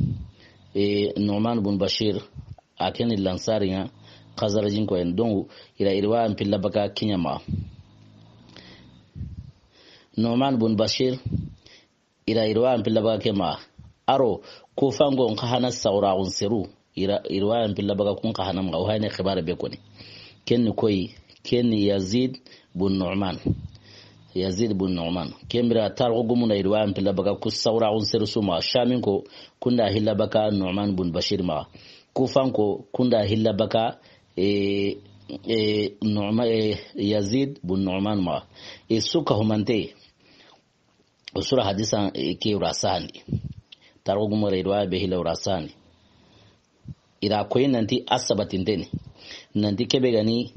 e, Nu'man bun Bashir, a ken ni Lansari ŋa, Xazarajin ko en. Donc, i ra i riwaya n pilla baka ken ya ma. Nu'man bun Bashir, i ra i riwaya n pilla baka ke ma. A ro, Kufanko n xa hana sawraxun seru. I ra i riwaya n pilla baka kun xa hana ma. O hayne xibaare be koni. Ken ni koyi, ken ni Yazid bun Nu'man. Yazid bun Nu'man. Ken bira tarixu gumun da i riwaya n pilla baka ku sawraxun seru su ma. Shamin ko, kun da hilla baka Nu'man bun Bashir ma. Kufanko, kun da hilla baka, e, e, Nu'ma-, e, Yazid bun Nu'man ma. E, su ka humante. O sura hadisan, e, ke wura sahandi. Tarixu gumu ra riwaya be hilla wura sahandi. I da koyi nanti a sabatinteni. Nanti kebe ga ni,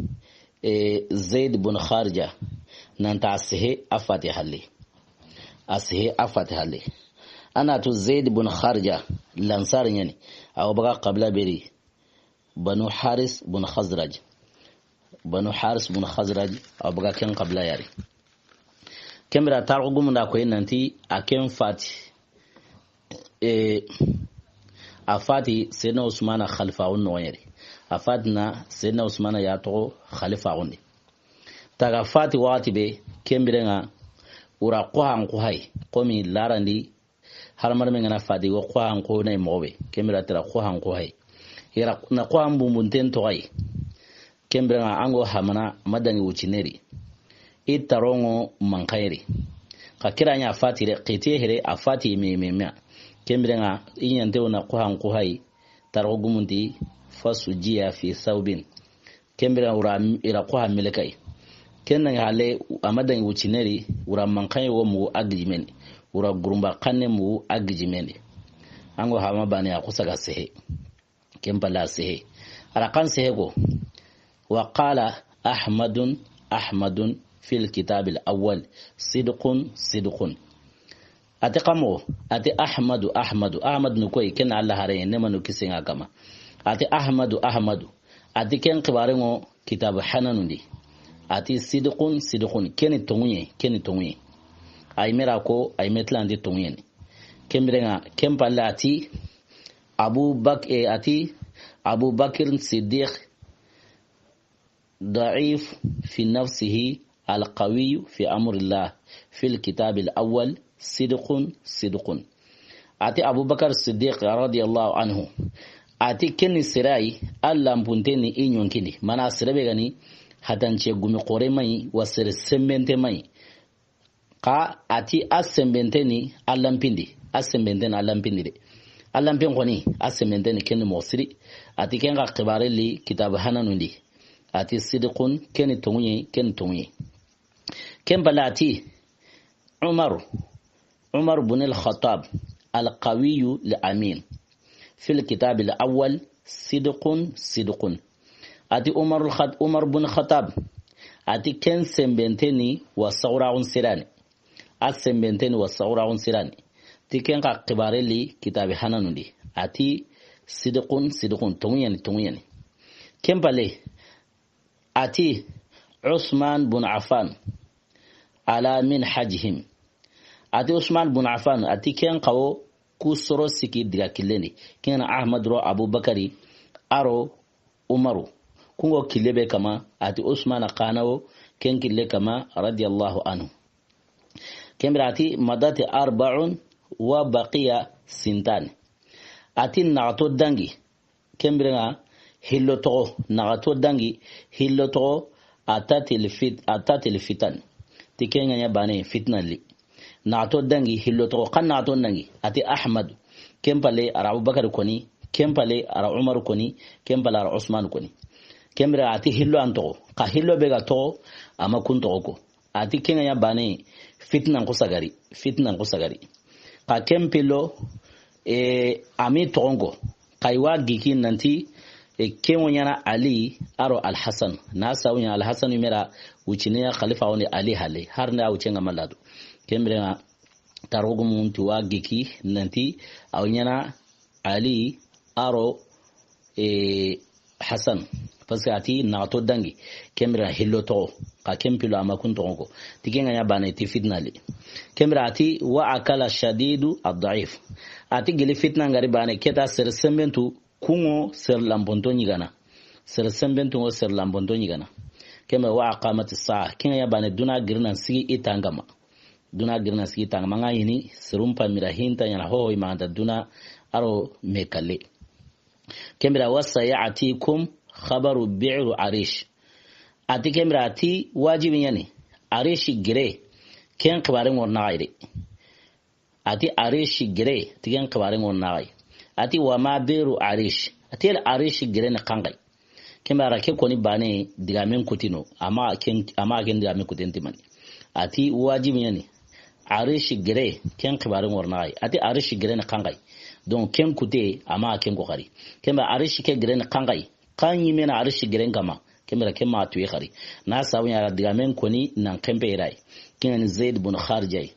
e, Zaid bun Kharija. Nanta a sehe a fati halle. A sehe a fati halle. A na tu Zaid bun Kharija, Lansar ɲa ni. A wa baga qabila be di. Banu Haris bun Khazraj. Banu Haris bun Khazraj, a wa baga ken qabila ya di. Ken bire tarixu gumun da koyi nanti a ken fati. E, a fati Seydina Usmana xalifaaxun noxon ɲa di. A fati na Seydina Usmana ya toxo xalifaaxun di. Taga fati waxati be, ken bire ŋa, wura xohan xohayi, komi larandi, har marme ŋa na fati, wo xohan xo na yi moxo be, ken bire a tira xohan xohayi. Ira na xohan bunbunten toxayi. Ken bire ŋa an go hamana ma dangi wucine di. I taronŋo manxayi di. Xa kira ɲa fati de, xitiye here a fati me, me, me. Ken bire ŋa i ɲante wo na xohan xohayi, tarixu gumun ti, fasujiya fi saubin. Ken bire ŋa wura, ira xoha melekayi. Ken na ŋa halle, a ma dangi wucine di, wura manxaye wo mugu a gijimen di. Wura gurumba xanne mugu a gijimen di. An go hama bane a xusa ga sehe. Ken pala sehe. Ara kan sehe ko. Wa qala Ahmadun, Ahmadun fil kitabil awwal. Sidqun, sidqun. Ati kamo, ati Ahmadu, Ahmadu, Ahmadu ni koyi, ken Allah hare, ne manu kisenga kama. Ati Ahmadu, Ahmadu. Ati ken xibare ŋo kitabu Hananun di. Ati sidqun, sidqun, keni tonguye, keni tonguye. Ay mera ko, ay metla ndi tonguye ni. Ken bire ŋa, ken pala ati Abu Bak-, e, ati Abu Bakr Siddiq ضعيف في نفسه القوي في أمر الله في الكتاب الأول صدق صدق. Ati Abubakar Siddiq radiyallahu anhu. Ati keni sirayi, a lampunteni i ɲonkini. Mana sere be ga ni hatance gumi xore mayi, wa sere sembente mayi. Xa ati a sembenteni a lampindi, a sembenteni a lampindi de. A lampen xoni, a sembenteni keni moxo siri. Ati ken xa xibare li kitabu Hananun di. Ati sidqun, keni tonguye, keni tonguye. Ken bala ati Umar, Umar bin al-Khattab, al-qawiyu al-amin. Fil kitab al-awwal, sidqun, sidqun. Ati Umar al-Khat-, Umar bin Khattab. Ati ken sembenteni wa sawraxun sirani. A sembenteni wa sawraxun sirani. Ti ken xa xibare li kitabi Hananun di. Ati sidqun, sidqun. Tonguyani, tonguyani. Ken pale, ati Usman bin Affan ala minhajihim. Ati Usman bin Affan, ati ken xawo ku soro siki diga killendi. Ken Ahmad ro Abubakari, aro Umaru. Kungo kille be kama, ati Usman xanawo, ken kille kama, radiyallahu anhu. Ken bire ati madati arba'un wa baqiya sintan. Ati naxato dangi, ken bire ŋa hillo toxo, naxato dangi, hillo toxo, atatil fit-, atatil fitan. Ti ken ŋa ɲa bane fitna li. Naxato dangi hillo toxo, xa naxato dangi, ati Ahmad. Ken pale ara Abubakar koni, ken pale ara Umar koni, ken pale ara Usman koni. Ken bire ati hillo an toxo, xa hillo be ga toxo, ama kun toxo ko. Ati ken ŋa ɲa bane fitnan ko sagari, fitnan ko sagari. Xa ken pillo, e, ami toxon ko. Xa i wa giki nanti, e, ken wo ɲana Ali aro Al-Hasan. Na sawu ɲa Al-Hasan mera wucine ya khalifa woni Ali hale. Har nda wucen ŋa maladu. Ken bire ŋa tarogumun ti wa giki nanti a wo ɲana Ali aro, e, Hasan. Parce que ati naxato dangi, ken bire hillo toxo, xa ken pillo ama kun toxon ko. Ti ken ŋa ɲa bane ti fitna li. Ken bire ati wa akala shadidu ad-da'if. Ati gili fitna ngari bane keta sere sembentu kungo sere lamponto ɲigana. Sere sembentu ngo sere lamponto ɲigana. Ken bire wa aqamati saa. Ken ŋa ɲa bane duna girinan sigi i tangama. Duna girinan sigi i tangama. Ŋa yini serum pamira hinta ɲana hoho i maganta duna aro me kalle. Ken bire wa sayatikum khabaru bi'ru Arish. Ati ken bire ati wajibi ɲani. Arish gire. Ken xibare ŋor naxay de. Ati Arish gire. Ti ken xibare ŋor naxay. Ati wa ma bi'ru Arish. Ati el Arish gire ni xanxay. Ken bire ara ke koni bane digamen kutino. Ama ken, ama ken digamen kuten timani. Ati wajibi ɲani. Arishi gere, ken xibaare ŋa ri na xa yi. A ti Arishi gere ni xa ŋa yi. Donc, ken kute, a ma ken ko xari. Ken be Arishi ke gere ni xa ŋa yi. Xa ɲi me na Arishi gere ŋa ma. Ken be ra ken ma tuye xari. Na sabu ɲa a ra digaamen koni nan ken be ra yi. Ken ni Zaid bun Kharija yi.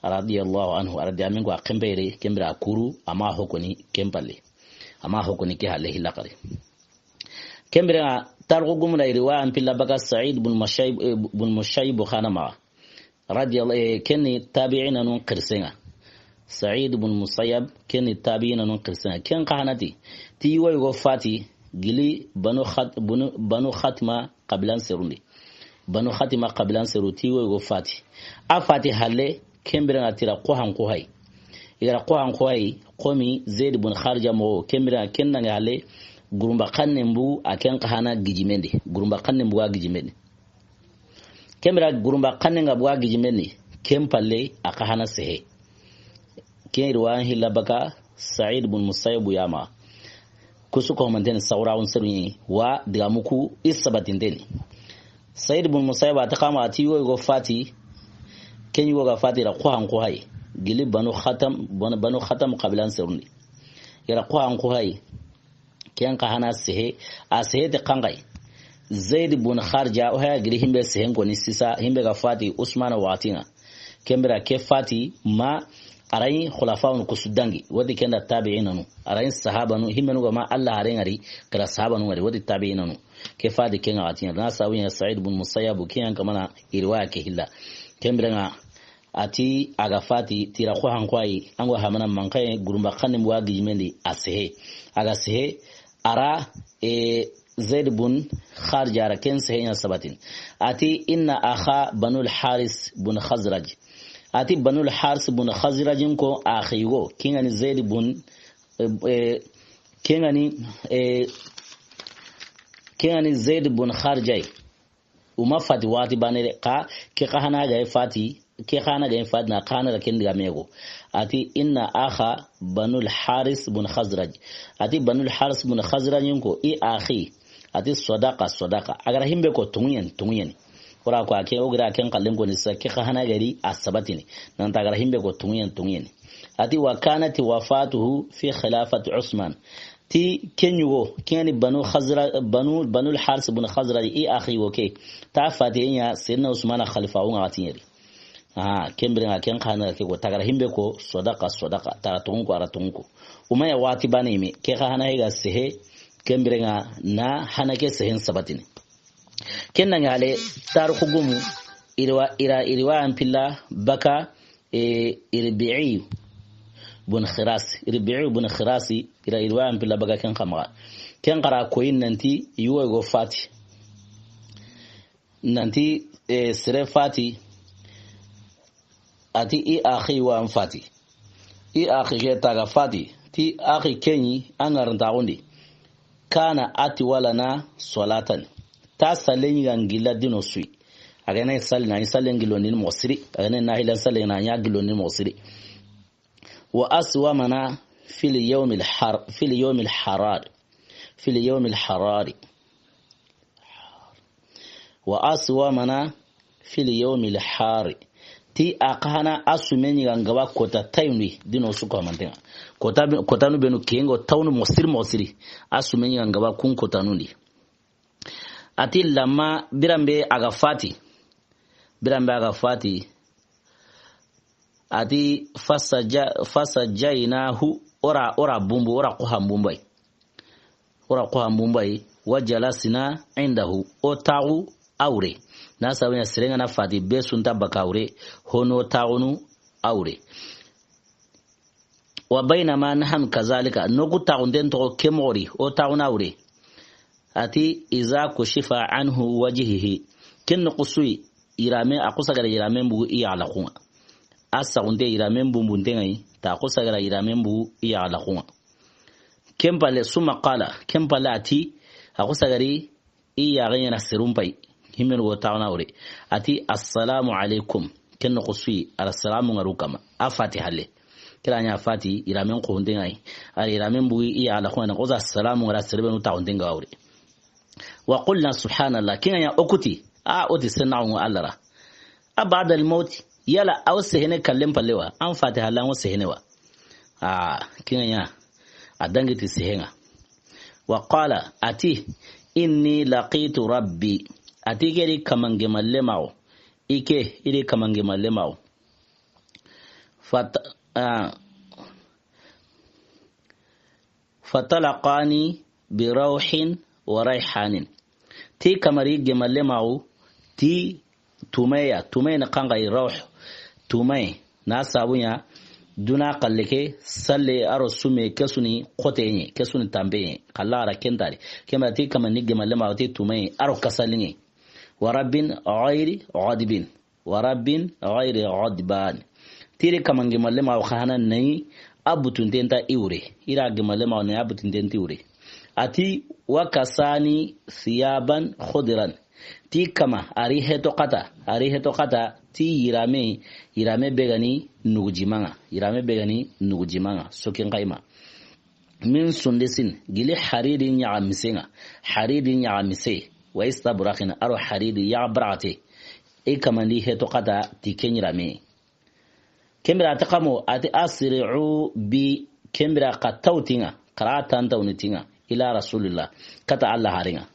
Radiyallahu anhu. A ra digaamen ko a ken be ra yi. Ken be ra kuru, a ma ho koni ken palle. A ma ho koni ke halle hilla xari. Ken be ra taarixu gumu na riwaya n pilla baka Sa'id bun Musayyib, eh, bun Musayyib xana ma. Radiyallahu, eh, ken ni tabi'inanun xirisen ŋa. Sa'id bun Musayyab, ken ni tabi'inanun xirisen ŋa. Ken xa hana ti, ti yugo yugo fati, gili Banu Khat-, Banu, Banu Khatima xabiilan serundi. Banu Khatima xabiilan seru ti yugo yugo fati. A fati halle, ken be ra ŋa ti ra xo han xo hay. I ga ra xo han xo hay, xo mi Zaid bun Kharija moxo, ken be ra ŋa ken na ŋa halle, gurumba xannen bu, a ken xa hana gijimen di. Gurumba xannen bu a gijimen di. Ken be ra gurumba xannen ga bu a gijimen di, ken palle a xa hana sehe. Ken riwaya hilla baka Sa'id bun Musayyib ya ma. Kusu ko manten sawra on seru ni wa diga muku i sabatinteni. Sa'id bun Musayyib a ta xa ma a ti yugo yugo fati, ken yugo ga fati ra xo han xo hay. Gili Banu Khatam, Banu, Banu Khatam xabiilan serundi. I ra xo han xo hay. Ken xa hana sehe, a sehe ti xa ŋa yi. Zaid bun Kharija, o haya giri himbe sehen koni sisa, himbe ga fati Usmana waxati ŋa. Ken be ra ke fati ma a ra yi khulafaun kusu dangi, wodi ken da tabi'inanu, a ra yi sahabanu, himbenu ga ma Allah haren ŋa ri, kira sahabanu ŋa ri, wodi tabi'inanu. Ke fati ken ŋa waxati ŋa, na sabu ɲa Sa'id bun Musayyab, ken yan kamana i riwaya ke hilla. Ken be ra ŋa, a ti a ga fati, ti ra xo han xo hay, an go hamana mankaye, gurumba xannen bu a gijimen di, a sehe. A ga sehe, a ra, e, Zaid bun Kharija ra ken sehe ɲa sabatin. A ti, inna akha Banul Haris bun Khazraj. A ti Banul Haris bun Khazraj in ko akhi go, ken ŋa ni Zaid bun, e, e, ken ŋa ni, e, ken ŋa ni Zaid bun Kharija yi. Uma fati waxati baane de, xa ke xa hana ga fati, ke xa hana ga fati na xa hana ra ken digaame go. A ti, inna akha Banul Haris bun Khazraj. A ti Banul Haris bun Khazraj in ko, i akhi. A ti sadaqa, sadaqa. A ga ra himbe ko tonŋu ya ni, tonŋu ya ni. O ra ko a ke, o ga ra ken xallen koni sa, ke xa hana ga ri a sabatini. Nan ti a ga ra himbe ko tonŋu ya ni, tonŋu ya ni. A ti wa kanat wafatuhu fi khilafati Usman. Ti ken yugo, ken ni Banu Khazra-, Banu, Banul Haris bun Khazraj, i akhi go ke. Ta fati ɲa Sayyidina Usmana khalifa ŋa waxati ɲeri. Ah, ken be ra ŋa ken xa hana ke ko, ta ga ra himbe ko, sadaqa, sadaqa, ta ga ra tonŋu ko, a ra tonŋu ko. Uma ya waxati baane yi me, ke xa hana ga sehe, ken be ra ŋa na hana ke sehen sabatini. Ken na ŋa halle, taarixu gumu, i riwa-, i ra, i riwaya n pilla baka, e, Irbi'i bun Khirasi. Irbi'i bun Khirasi, i ra i riwaya n pilla baka ken xa maxa. Ken xa ra ko yi nanti, yugo yugo fati. Nanti, e, sere fati, a ti i akhi wa n fati. I akhi ke ta ga fati, ti akhi ken ɲi, an ga ra n taaxundi. Kana atwalana salatan. Ta sallen ɲi ga n gilla dino su yi. A ga na salli na, i sallen gillo ni moxo siri. A ga na nahila sallen na, ɲa gillo ni moxo siri. Wa aswamana fil yawmil har-, fil yawmil harar. Fil yawmil harari. Wa aswamana fil yawmil hari. Ti a xa hana a sumen ɲi ga n gaba kota tayundi dino su ko manten ŋa. Kota be-, kotanu benu ken ŋo tawunu moxo siri, moxo siri. A sumen ɲi ga n gaba kun kotanu ndi. A ti lamma biranbe a ga fati. Biranbe a ga fati. A ti fasaja-, fasajaynahu, o ra, o ra bumbu, o ra xo han bumbu yi. O ra xo han bumbu yi, wa jalasna indahu, o taaxu a wure. Na sabu ɲa sere ga na fati be su nta baka a wure, hono taaxunu a wure. Wa baynama nahnu kazalika, noxu taaxunten toxo ke moxo ri, o taaxunu a wure. A ti, iza kushifa anhu wajhihi. Ken noxu su yi, yiraame, a xusa ga ra yiraamen bugu i yaxalaxun ŋa. A saxunte yiraamen bumbunten ŋa yi, ta xusa ga ra yiraamen bugu i yaxalaxun ŋa. Ken palle, summa qala, ken palle a ti, a xusa ga ri i yaxe ɲaana serun pay, himmenu go taaxunu a wure. A ti, assalamu alaikum. Ken noxu su yi, a ra salamu ŋaru kama. A fati halle. Kira ɲa fati, yiraamen xuxunten ŋa yi. A ra yiraamen bugu i yaxalaxun ŋa, na xusa salamu ŋara sere benu taaxunten ga wure. Wa qulna subhanallah. Ken ŋa ɲa o ku ti, a o ti sennaxu ŋa Alla ra. A ba'da al-mawti. Yala aw sehene kallen palle wa? An fatiha lan wo sehene wa? A, ken ŋa ɲa. A dangi ti sehenŋa. Wa qala, a ti, "Inni laqitu rabbi." A ti ke di kamanŋe malle mawo. I ke, i di kamanŋe malle mawo. Fat-, a, "Fatalaqani bi rawhin wa rayhanin." Ti kamari gemalle mawo, ti tumeya, tumey na kangayi rawh, tumey na sabunya, duna kalle ke, salle aro sume, ke su ni xoteɲe, ke su ni tampeɲe, kalla ara kentari. Kema ti kamani gemalle mawo, ti tumey aro kasalinŋe. Wa rabbin ghayri ghadibin. Wa rabbin ghayri ghadban. Ti ri kamanŋe malle mawo xa hana nayi, a butunten nta i wure. I ra gemalle mawo nayi, a butunten nta i wure. A ti, "Wa kasani thiyaban khudran." Ti kama, ari heto kata, ari heto kata, ti yirame, yirame be ga ni nugujimanŋa, yirame be ga ni nugujimanŋa, sokin kayima. "Min sundisin," gili hariri ɲaxamisenŋa, hariri ɲaxamise, "wa istabraqin," aro hariri yaxabaraxate. I kamandi heto kata ti ke ɲirame. Kembira a ti kamo, a ti, "Asri'u bi," kembira xa tawtinŋa, xara tantawni tinŋa, "ila rasulillah," kata Allah harenŋa.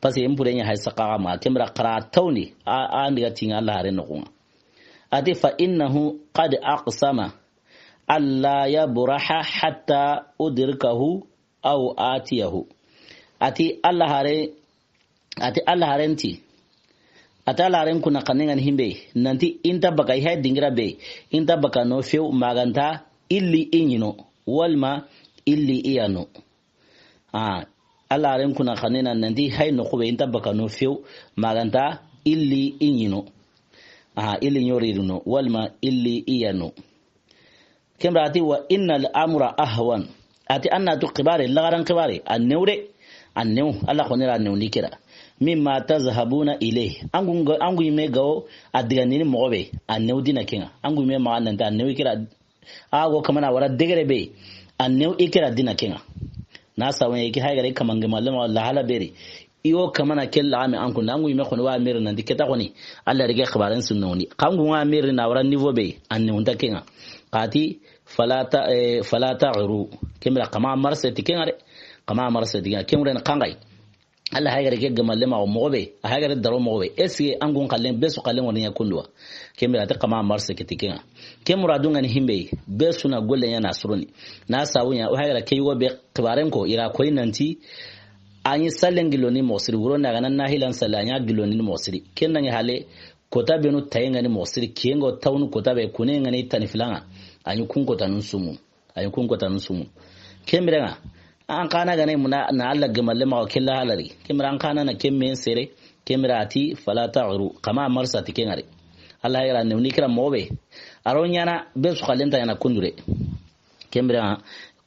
Parce que impure ɲa hay saqaxa ma, kembira xara tawni, a, a ndiga tinŋa Allah haren noxunŋa. A ti, "Fa innahu qad aqsama alla yabraha hatta udrikahu aw atiyahu." A ti Allah hare, a ti Allah haren ti, a ti Allah haren kuna xannen ŋa ni himbe, nanti inta baka i hay dingira be, inta baka no few maganta illi i ɲino, walma illi i ya no. A, Allah haren kuna xannen ŋa nanti hay no xube inta baka no few maganta illi i ɲino. A, illi ɲoriri no, walma illi i ya no. Kembira a ti, "Wa innal amra ahwan." A ti an na tu xibare, lagaran xibare, a new de, a new, Allah xo ni ra new ni kira. "Mimma tazhabuna ilayh." Angu nga-, angu ime gawo a diga nini moxo be, a new dina kenŋa. Angu ime maxa nanta a new i kira, a go kamana wara degere be, a new i kira dina kenŋa. Na sawe ki haygare kamanŋe malle mawo lahala beri. Iyo kamana kella ame an kunda, angu ime xoni wa meri nanti keta xoni, Allah rige xibaren sunno ni. Kangu nga meri na wara niveau be, an ne unta kenŋa. Xati, "Fala ta-, eh, fala taghru." Kembira kama marse ti kenŋa de. Kama marse ti kenŋa. Kembira na kangai. Allah haygare ke gemalle mawo moxo be, a haygare daro moxo be. Est-ce que angu xallen, be su xallen woni ya kunduwa? Kembira ta kama marse ke ti kenŋa. Ke muradun ŋa ni himbe, be su na golle ɲa na suruni. Na sawu ɲa, o haygare ke yugo be xibaren ko, ira koy nanti, a ɲi sallen giloni moxo siri, wuro na gana nahilan salle, a ɲa giloni moxo siri. Ken nange hale, kota benu tayenga ni moxo siri, kiyengo tawnu kota be, kunenga ni tani filanga. A ɲi kun kota nun sumu. A ɲi kun kota nun sumu. Kembirenga, an kana gane muna na Allah gemalle ma kella halari. Kembira an kana na kemmen sere, kembira a ti, "Fala taghru." Kama marsa ti kengare. Allah yara ne ni kira mobe. Aro ɲana be su xallen ta ɲana kundure. Kembira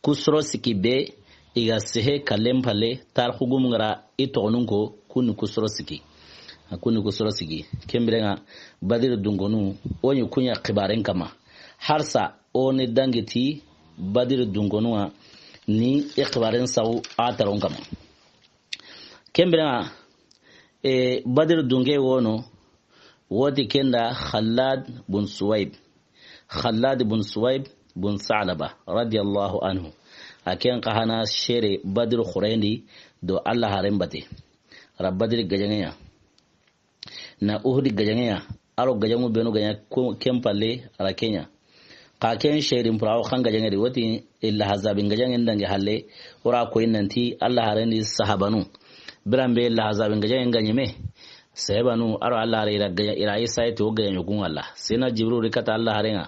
kusoro siki be, i ga sehe kallen palle, tarxu gum ngara i togonun ko, kunni kusoro siki. A kunni kusoro siki. Kembira nga Badiri dungonu, o ɲi kuɲa xibaren kama. Harsa, o ni dangi ti Badiri dungonu nga ni i xibaren sawu a taron kama. Kembira nga, e, Badiri dunge wono, woti kenda Xallad bun Suwaib. Xallad bun Suwaib bun Sa'laba, radiyallahu anhu. A ken xa hana sere Badiri xurendi do Allah haren bate. Ra Badiri gajangeya. Na Uhudi gajangeya. Aro gajangu benu ganya ko-, ken palle ra kenya. Xa ken sherin pura o xan gajangeri woti illa hazabin gajangen dangi halle. Ora ko innanti Allah harendi sahabanu. Birambe illa hazabin gajangen ganyeme. Sahabanu aro Allah hare ira ganya, ira isa ito gajanyo kun Allah. Sena Jibril kata Allah harenga.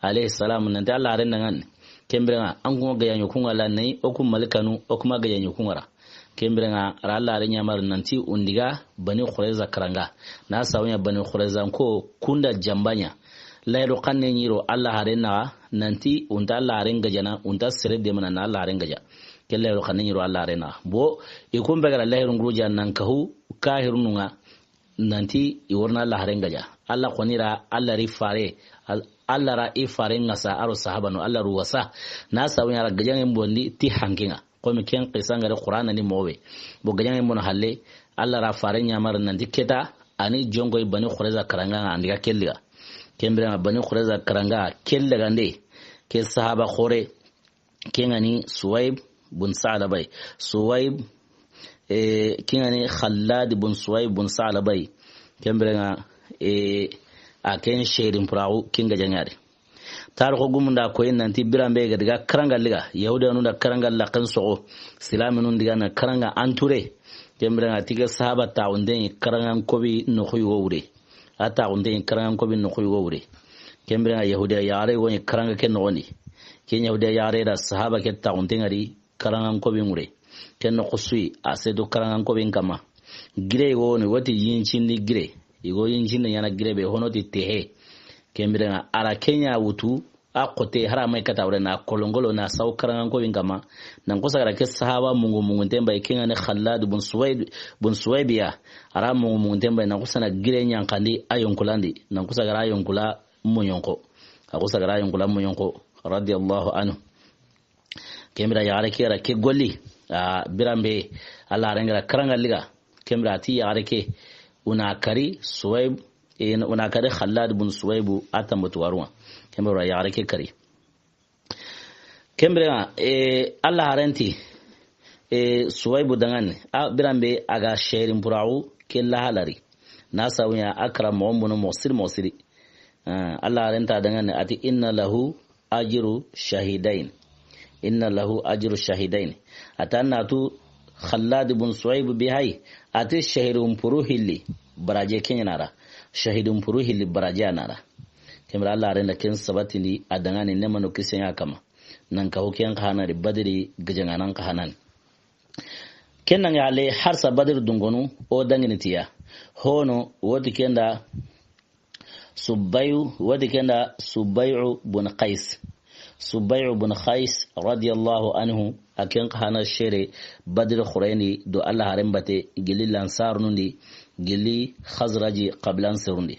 Alayhi salam nanti Allah haren dangan. Kembira nga, an kun gajanyo kun Allah nayi, o kun malikanu, o kuma gajanyo kun ara. Kembira nga, ra Allah haren yamar nanti undiga Bani Qurayza karanga. Na sawunya Bani Qurayza ko kunda jambanya. Lahiru xanne ɲiro Allah haren na nanti unta Allah haren gajana, unta sere demana na Allah haren gaja. Ke lahiru xanne ɲiro Allah haren na. Bo, i kun be gara lahiru nguruja nan kahu, kahirununga, nanti i worna Allah haren gaja. Allah xonira, Allah ri fare, al-, Allah ra i fare ngasa, aro sahabanu, Allah ru wasa. Na sawunya ra gajangen bondi ti hankinga. Komi ken qisa ngare Qur'ana ni mowe. Bo gajangen bono halle, Allah ra fare nyamar nanti keta, ani jongo i Bani Qurayza karanga nga andiga kelliga. Ken biren ŋa Bani Qurayza karanga, ke lagande, ke sahaba xoore, ken ŋa ni Suwaib bun Sa'laba yi. Suwaib, eh, ken ŋa ni Xallad bun Suwaib bun Sa'laba yi. Ken biren ŋa, eh, a ken serin puraxu, ken ga jaŋari. Tarixu gumun da koyi nanti biran be ga daga karanga liga, Yahudiyanu da karanga laxen soxo, Silaminun diga na karanga entouré. Ken biren ŋa ti ke sahaba taaxunten ŋa karangan kobi noxu yogo wure. A taaxunten ŋa karangan kobi noxu yogo wure. Ken biren ŋa Yahudiya yaxare wo ni karanga ke noxon di. Ken Yahudiya yaxare da sahaba ke taaxunten ŋa ri karangan kobi ŋure. Ken noxu su yi, a seedo karangan kobin kanma. Gire yogo ni, woti yincindi gire. Yigo yincindi ɲaana gire be, hono ti tehe. Ken biren ŋa a ra ken ɲa wutu, a xote, hari a ma yi kata wure, na kolongolo, na saw karangan kobin kanma. Nan kusa ga ra ke sahaba mungu mungunten bayi, ken ŋa ni Xallad bun Suwaid, bun Suwaibi ya. A ra mungu mungunten bayi, nan kusa na gire ɲankandi a yonkulandi. Nan kusa ga ra a yonkula muɲonko. A kusa ga ra a yonkula muɲonko, radiyallahu anhu. Ken biren yaxare ke ra ke golli. A, biran be Alla haren ga ra karanga liga. Ken biren a ti yaxare ke, o na kari Suwaib, e, o na kari Xallad bun Suwaibu, a tanbatu waruwa. Ken biren o ra yaxare ke kari. Ken biren ŋa, e, Alla haren ti, e, Suwaibu danŋa ni, a biran be a ga serin puraxu ke lahalari. Na sabu ɲa a kara moxon bono moxo siri moxo siri. Ah, Alla haren ti a danŋa ni, a ti, "Inna lahu ajru shahidain." "Inna lahu ajru shahidain." A ti a na tu Xallad bun Suwaibu bi hayi, a ti sehidun puru hilli baraje ke ɲa na a ra. Sehidun puru hilli baraje a na a ra. Ken biren Alla haren da ken sabatindi a danŋa ni, nemanu kisen ŋa a kanma. Nan ka ho ken xa na ri Badiri gajaŋaanan xa na ni. Ken na ŋa ale harsa Badiri dungonu, o danŋini ti ya. Hono, woti ken da Subayu, woti ken da Subayu bun Qais. Subayu bun Qais, radiyallahu anhu, a ken xa na sere Badiri xooren di do Alla haren batte gilli Lansarunun di, gilli Xazraji xabiilan serun di.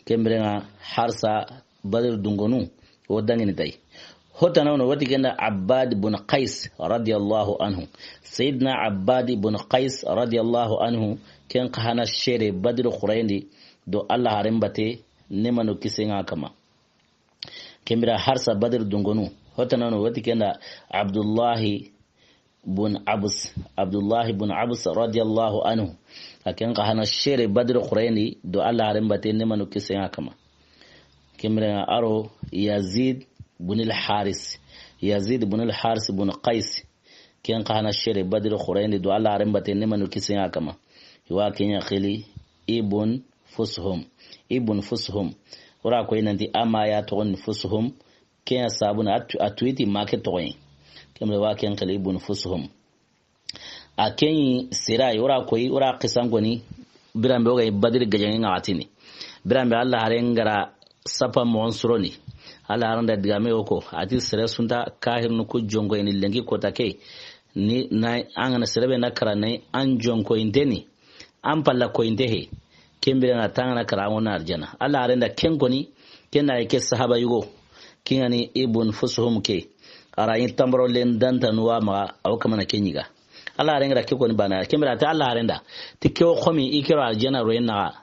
Ken biren ŋa harsa Badiri dungonu, o danŋini ti a yi. Ho tana wono, woti ken da Abbad bun Qais, radiyallahu anhu. Sayidina Abbad bun Qais, radiyallahu anhu, ken xa na sere Badiri xooren di do Alla haren batte, nemanu kisen ŋa a kanma. Ken biren harsa Badiri dungonu, ho tana wono, woti ken da Abdullahi bun Abs, Abdullahi bun Abs, radiyallahu anhu. A ken xa na sere Badiri xooren di do Alla haren batte, nemanu kisen ŋa a kanma. Ken biren ŋa a ro Yazid bun al Haris. Yazid bun al Haris bun Qais. Ken xa na sere Badiri xooren di do Alla haren batte, nemanu kisen ŋa a kanma. I wa ken ɲa xili Ibn Fushum. Ibn Fushum. O ra koyi nanti a ma ya toxon ni Fushum. Ken ya sabu na a tu-, a tuwiti ma ke toxon yi. Ken biren wa ken xili Ibn Fushum. A ken ɲi sere yi, o ra koyi, o ra xisan koni, biran be o ga Badiri gajaŋe ŋa a tini. Biran be Alla haren ga ra sapa moxon suro ni. Alla haren da digame o ko, a ti sere su nta kahirunu ku jonkoyini lenki kota ke. Ni na an ga na sere be na kara na an jonkoyinte ni. An palla koyinte he. Ken biren ŋa ta an ga na kara an wo na arjana. Alla haren da ken koni, ken na yi ke sahaba yugo. Ken ŋa ni Ibn Fushum ke. A ra ɲi tambaro len dantanu wa maxa, a wo kamana ken ɲi ga. Alla haren ga ra ke koni bana, ken biren a ti Alla haren da. Ti ke wo xomi, i ke ro arjana ro yen naxa.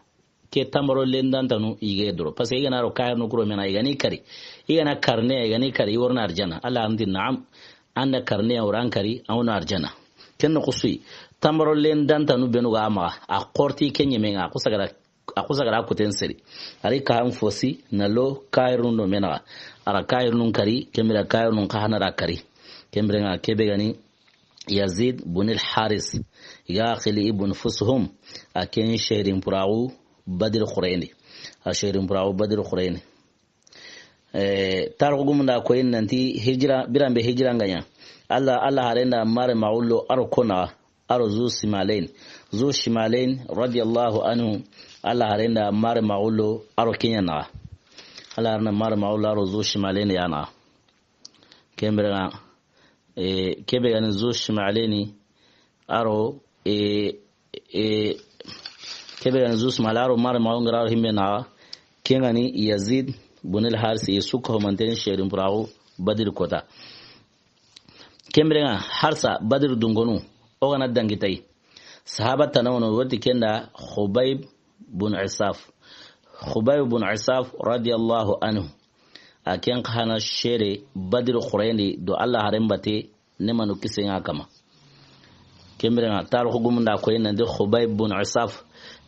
Ke tambaro len dantanu i ga doro. Parce que i ga na ro kahirunu ku ro me naxa, i ga ni kari. I ga na karne, i ga ni kari, i wo ro na arjana. Alla haren ti naam. An da karne ya o ra an kari, an wo na arjana. Ken noxu su yi. Tambaro len dantanu benu ga maxa, a xorti ken ɲeme ŋa, a kusa ga ra, a kusa ga ra kuten seri. A ri kahan fosi, na lo kahirunu do me naxa. A ra kahirunun kari, ken biren kahirunun xa na ra kari. Ken biren ŋa ke be ga ni Yazid bun al Haris. I ga xili Ibn Fushum, a ken serin puraxu Badiri xooren di. A serin puraxu Badiri xooren di. Eh, tarixu gumun da koyi nanti hijira, biran be hijira ŋa ɲa. Alla, Alla haren da mare maxullo a ro ko naxa, a ro Zu Shimalayn. Zu Shimalayn, radiyallahu anhu, Alla haren da mare maxullo a ro ken ɲa naxa. Alla haren da mare maxullo a ro Zu Shimalayn ya naxa. Ken biren ŋa, e, ke be ga ni Zu Shimalayn, a ro, e, e, ke be ga ni Zu Shimalayn, a ro mare maxu ŋa ra a ro himbe naxa, ken ŋa ni Yazid bun al Haris, i su ka ho manten serin puraxu Badiri kota. Ken biren ŋa harsa Badiri dungonu, o ga na dangi ti a yi. Sahaba tana wono, woti ken da Xubayb bun Isaf. Khubayb bun Isaf radiyallahu anhu. A ken xa na sere Badri xooren di do Alla haaren batte, neema no kisiye ŋa a kanma. Ken biren ŋa, taarixu gumun da a koyi nanti Khubayb bun Isaf,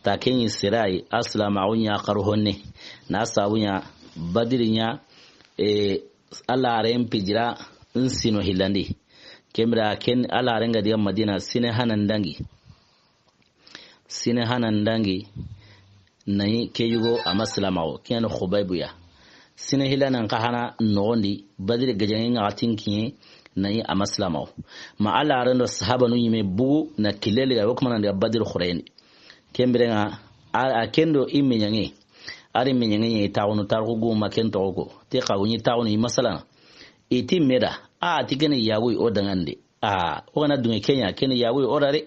ta ken ɲi sere yi, a silaamaaxu ɲa xaru honne. Na sabu ɲa, Badri ɲa, e, Alla haaren hijira n siino hillandi. Ken biren ken Alla haaren ga diga Madina siine hana n dangi. Siine hana n dangi, na ɲi ke yugo a ma silaamaaxu, ke ɲa ni Khubaybu ya. Siine hillanan xa hana noxon di, Badri gajaŋen ŋa xa ti n kiɲe, na ɲi a ma silaamaaxu. Ma Alla haaren do sahaabanu ɲi me bugu na kille liga, wo ku ma nan diga Badri xooren di. Ken biren ŋa, a, a ken do i meɲaŋe, a ri meɲaŋe ɲa i taaxunu, taarixu gumu ma ken toxo ko. Ti xa wu ɲi taaxunu i ma salana. I ti me da, a ti ken ni yaagu yi o danŋa ni de. A, o ga na duŋe ke ɲa, ken ni yaagu yi o da de.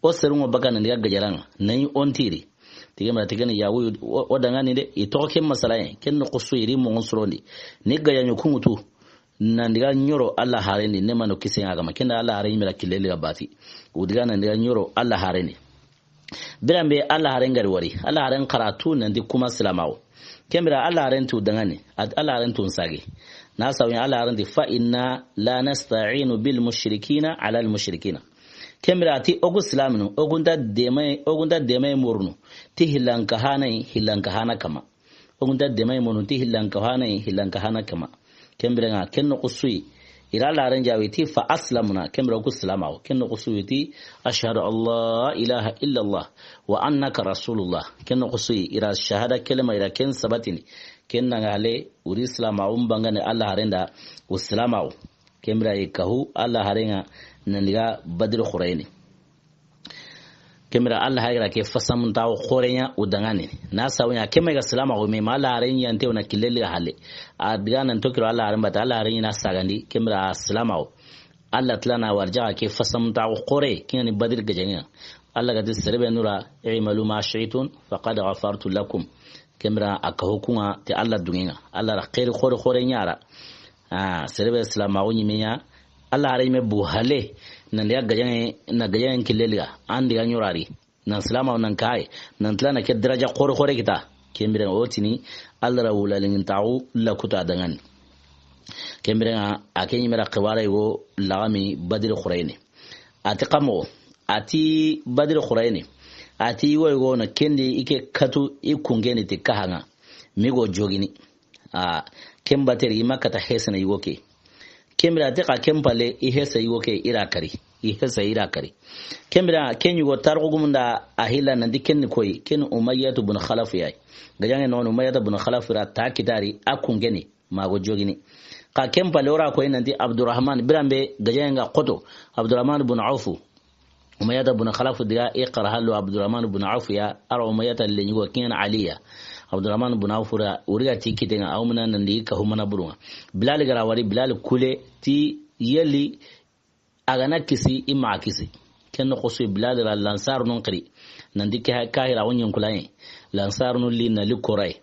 O seru ŋo baka nan diga gajaŋen ŋa, na ɲi o n tiri. Ti ken biren ti ken ni yaagu yi o, o danŋa ni de. I toxo ken masala ɲa, ken noxo su i ri moxon sorondi. Ni gajaŋe ku ŋutu, nan diga ɲoro Alla haaren di, neema no kisiye ŋa a kanma. Ken da Alla haaren ɲi me ra kille liga bati. Wu diga nan diga ɲoro Alla haaren di. Biren be Alla haaren ga ri wari, Alla haaren xa ra tu nanti ku ma silaamaaxu. Ken biren Alla haaren tu danŋa ni, a ti Alla haaren tu n saage. Na sabu ɲa Alla haaren ti, "Fa inna la nasta'inu bil mushrikina ala al mushrikina." Ken biren a ti o ku silaamunu, o ku nta deema, o ku nta deema murunu ti hillanka hana yi, hillanka hana kanma. O ku nta deema murunu ti hillanka hana yi, hillanka hana kanma. Ken biren ŋa, ken noxo su yi, i ra Alla haaren jaabi ti fa aslamna, ken biren o ku silaamaaxu. Ken noxo su yi ti, "Ashhadu an la ilaha illa Allah wa annaka rasulullah." Ken noxo su yi, i ra shahada kelima, i ra ken sabatini. Ken na ŋa hale, wuri silaamaaxu n bangane Alla haaren da, wu silaamaaxu. Ken biren i kahu Alla haaren ŋa nan diga Badri xooren di. Ken biren Alla haaren ga ra ke fasamuntaaxu xoore ɲa u danŋa ni. Na sabu ɲa ke ma i ga silaamaaxu me, ma Alla haaren ɲi a nte wo na kille liga hale. A diga nan toxo ro Alla haaren batte, Alla haaren ɲi na saagandi, ken biren a silaamaaxu. Alla tila na warijaxa ke fasamuntaaxu xoore, ken ŋa ni Badri gajaŋen ŋa. Alla ga ti sere be nu ra, "I'malu ma shi'tum faqad ghafartu lakum." Ken biren a kahu ku ŋa ti Alla duŋen ŋa. Alla ra xeeri xoore xoore ɲa a ra. A, sere be silaamaaxu ɲi me ɲa, Alla haaren ɲi me bu hale, nan diga gajaŋen, na gajaŋen kille liga, an diga ɲoro a ri. Nan silaamaaxu nan kayi, nan tila na ke daraja xoore xoore kita. Ken biren o tini, Alla ra wulalinŋintaaxu lakuta danŋa ni. Ken biren ŋa, a ke ɲi me ra xibaare yogo laxami Badri xooren di. A ti xa moxo, a ti Badri xooren di. A ti yugo yogo na ken di i ke katu i kunŋen di ti kahaŋa. Mi go jogini. A, ken bateri i ma kata hesana yugo ke. Ken biren a ti xa ken palle i hesa yugo ke i ra kari. I hesa i ra kari. Ken biren ken yugo taarixu gumun da a hilla nanti ken ni koyi, ken Umayyatu bun Xalaf ya yi. Gajaŋen noxon Umayyata bun Xalaf ra ta kitari a kunŋen di. Ma go jogini. Xa ken palle o ra koyi nanti Abdurrahman, biren be gajaŋen ga xoto, Abdurrahman bun Awfu. Umayyata bun Xalaf diga i xara hallo Abdurrahman bun Awfu ya, a ra Umayyata lenyugo ken ŋa ni Ali ya. Abdurrahman bun Awfu ra, wuri ga ti kitten ŋa, a wa muna nan di kahu mana burun ŋa. Bilal ga ra wari, Bilal kule ti yeli a ga na kisi, i ma kisi. Ken noxo su Bilal ra Lansarunun xiri. Nanti ke kahira o ɲinkulaye. Lansarunu li na li koraye.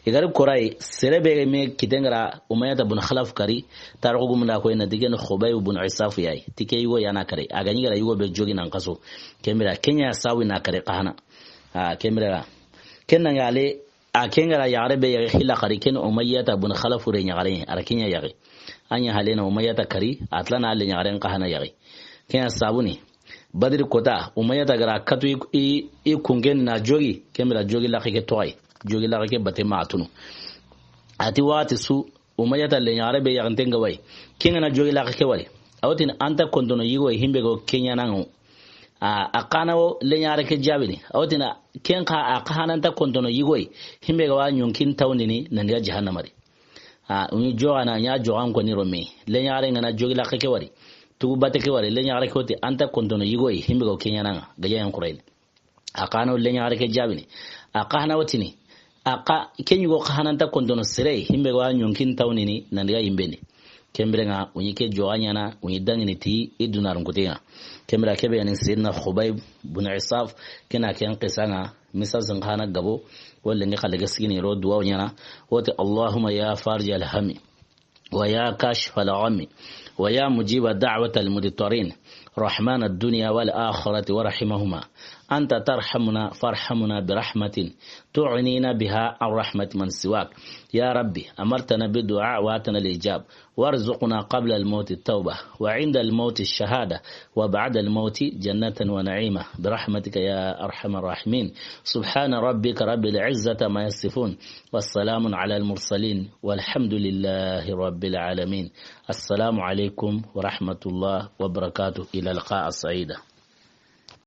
I ga ri koraye, sere be me kitten ŋa ra Umayyata bun Xalaf kari, taarixu gumun da a koyi nanti ken Xubayb bun Isaf ya yi. Ti ke yugo ya na kari. A ga ɲi ga ra yugo be jogi nan xaso. Ken biren ken ɲa sawi na kari xa hana. A, ken biren ra. Ken na ŋa ale, a ken ga ra yaxare be yaxi hilla xari, ken Umayyata bun Xalaf re ɲaxare, a ra ken ɲa yaxi. A ɲa hale na Umayyata kari, a tila na ale ɲaxaren xa hana yaxi. Ken ɲa sabu ni. Badri kota, Umayyata ga ra katu i, i, i kunŋen di na jogi, ken biren jogi laxe ke toxo yi. Jogi laxe ke batte ma a tunu. A ti waxati su, Umayyata leɲaxare be yaxinten ga wa yi. Ken ga na jogi laxe ke wari. A wa tini an ta kontono yigo yi himbe go ken ɲaana ŋa. A, a xa na wo leɲaxare ke jaabini. A wa tini ken xa a xa hana n ta kontono yigo yi himbe ga wa ɲonkin tawundini nan diga jahannama ri. A, u ɲi joxana, ɲa joxan ko ni ro me. Leɲaxare ga na jogi laxe ke wari. Tugu batte ke wari, leɲaxare ke wa ti an ta kontono yigo yi himbe go ken ɲaana ŋa. Gajaŋen xooren di. A xa na wo leɲaxare ke jaabini. A xa hana wo tini. A xa, ken yugo xa hana n ta kontono sere, himbe ga wa ɲonkin tawundini, nan diga yimben di. Ken biren ŋa, u ɲi ke joxa ɲaana, u ɲi dangini ti, i dunarunkuten ŋa. Ken biren ke be ga ni Sayyidina Xubayb bun Isaf, ken na ken xisan ŋa, misa sin xa na gabo, wo lenki xalle ke sigini ro duwa ɲaana, wo ti, اللهم يا فارج الهم. ويا كاشف الغم، ويا مجيب دعوة المضطرين، رحمن الدنيا والآخرة ورحيمهما، أنت ترحمنا فارحمنا برحمة تغنينا بها عن رحمة من سواك. يا ربي، أمرتنا بالدعاء وآتنا الإجاب، وارزقنا قبل الموت التوبة، وعند الموت الشهادة، وبعد الموت جنة ونعيما، برحمتك يا أرحم الراحمين. سبحان ربك رب العزة ما يصفون، والسلام على المرسلين، والحمد لله رب العالمين. السلام عليكم ورحمة الله وبركاته. إلى اللقاء السعيدة.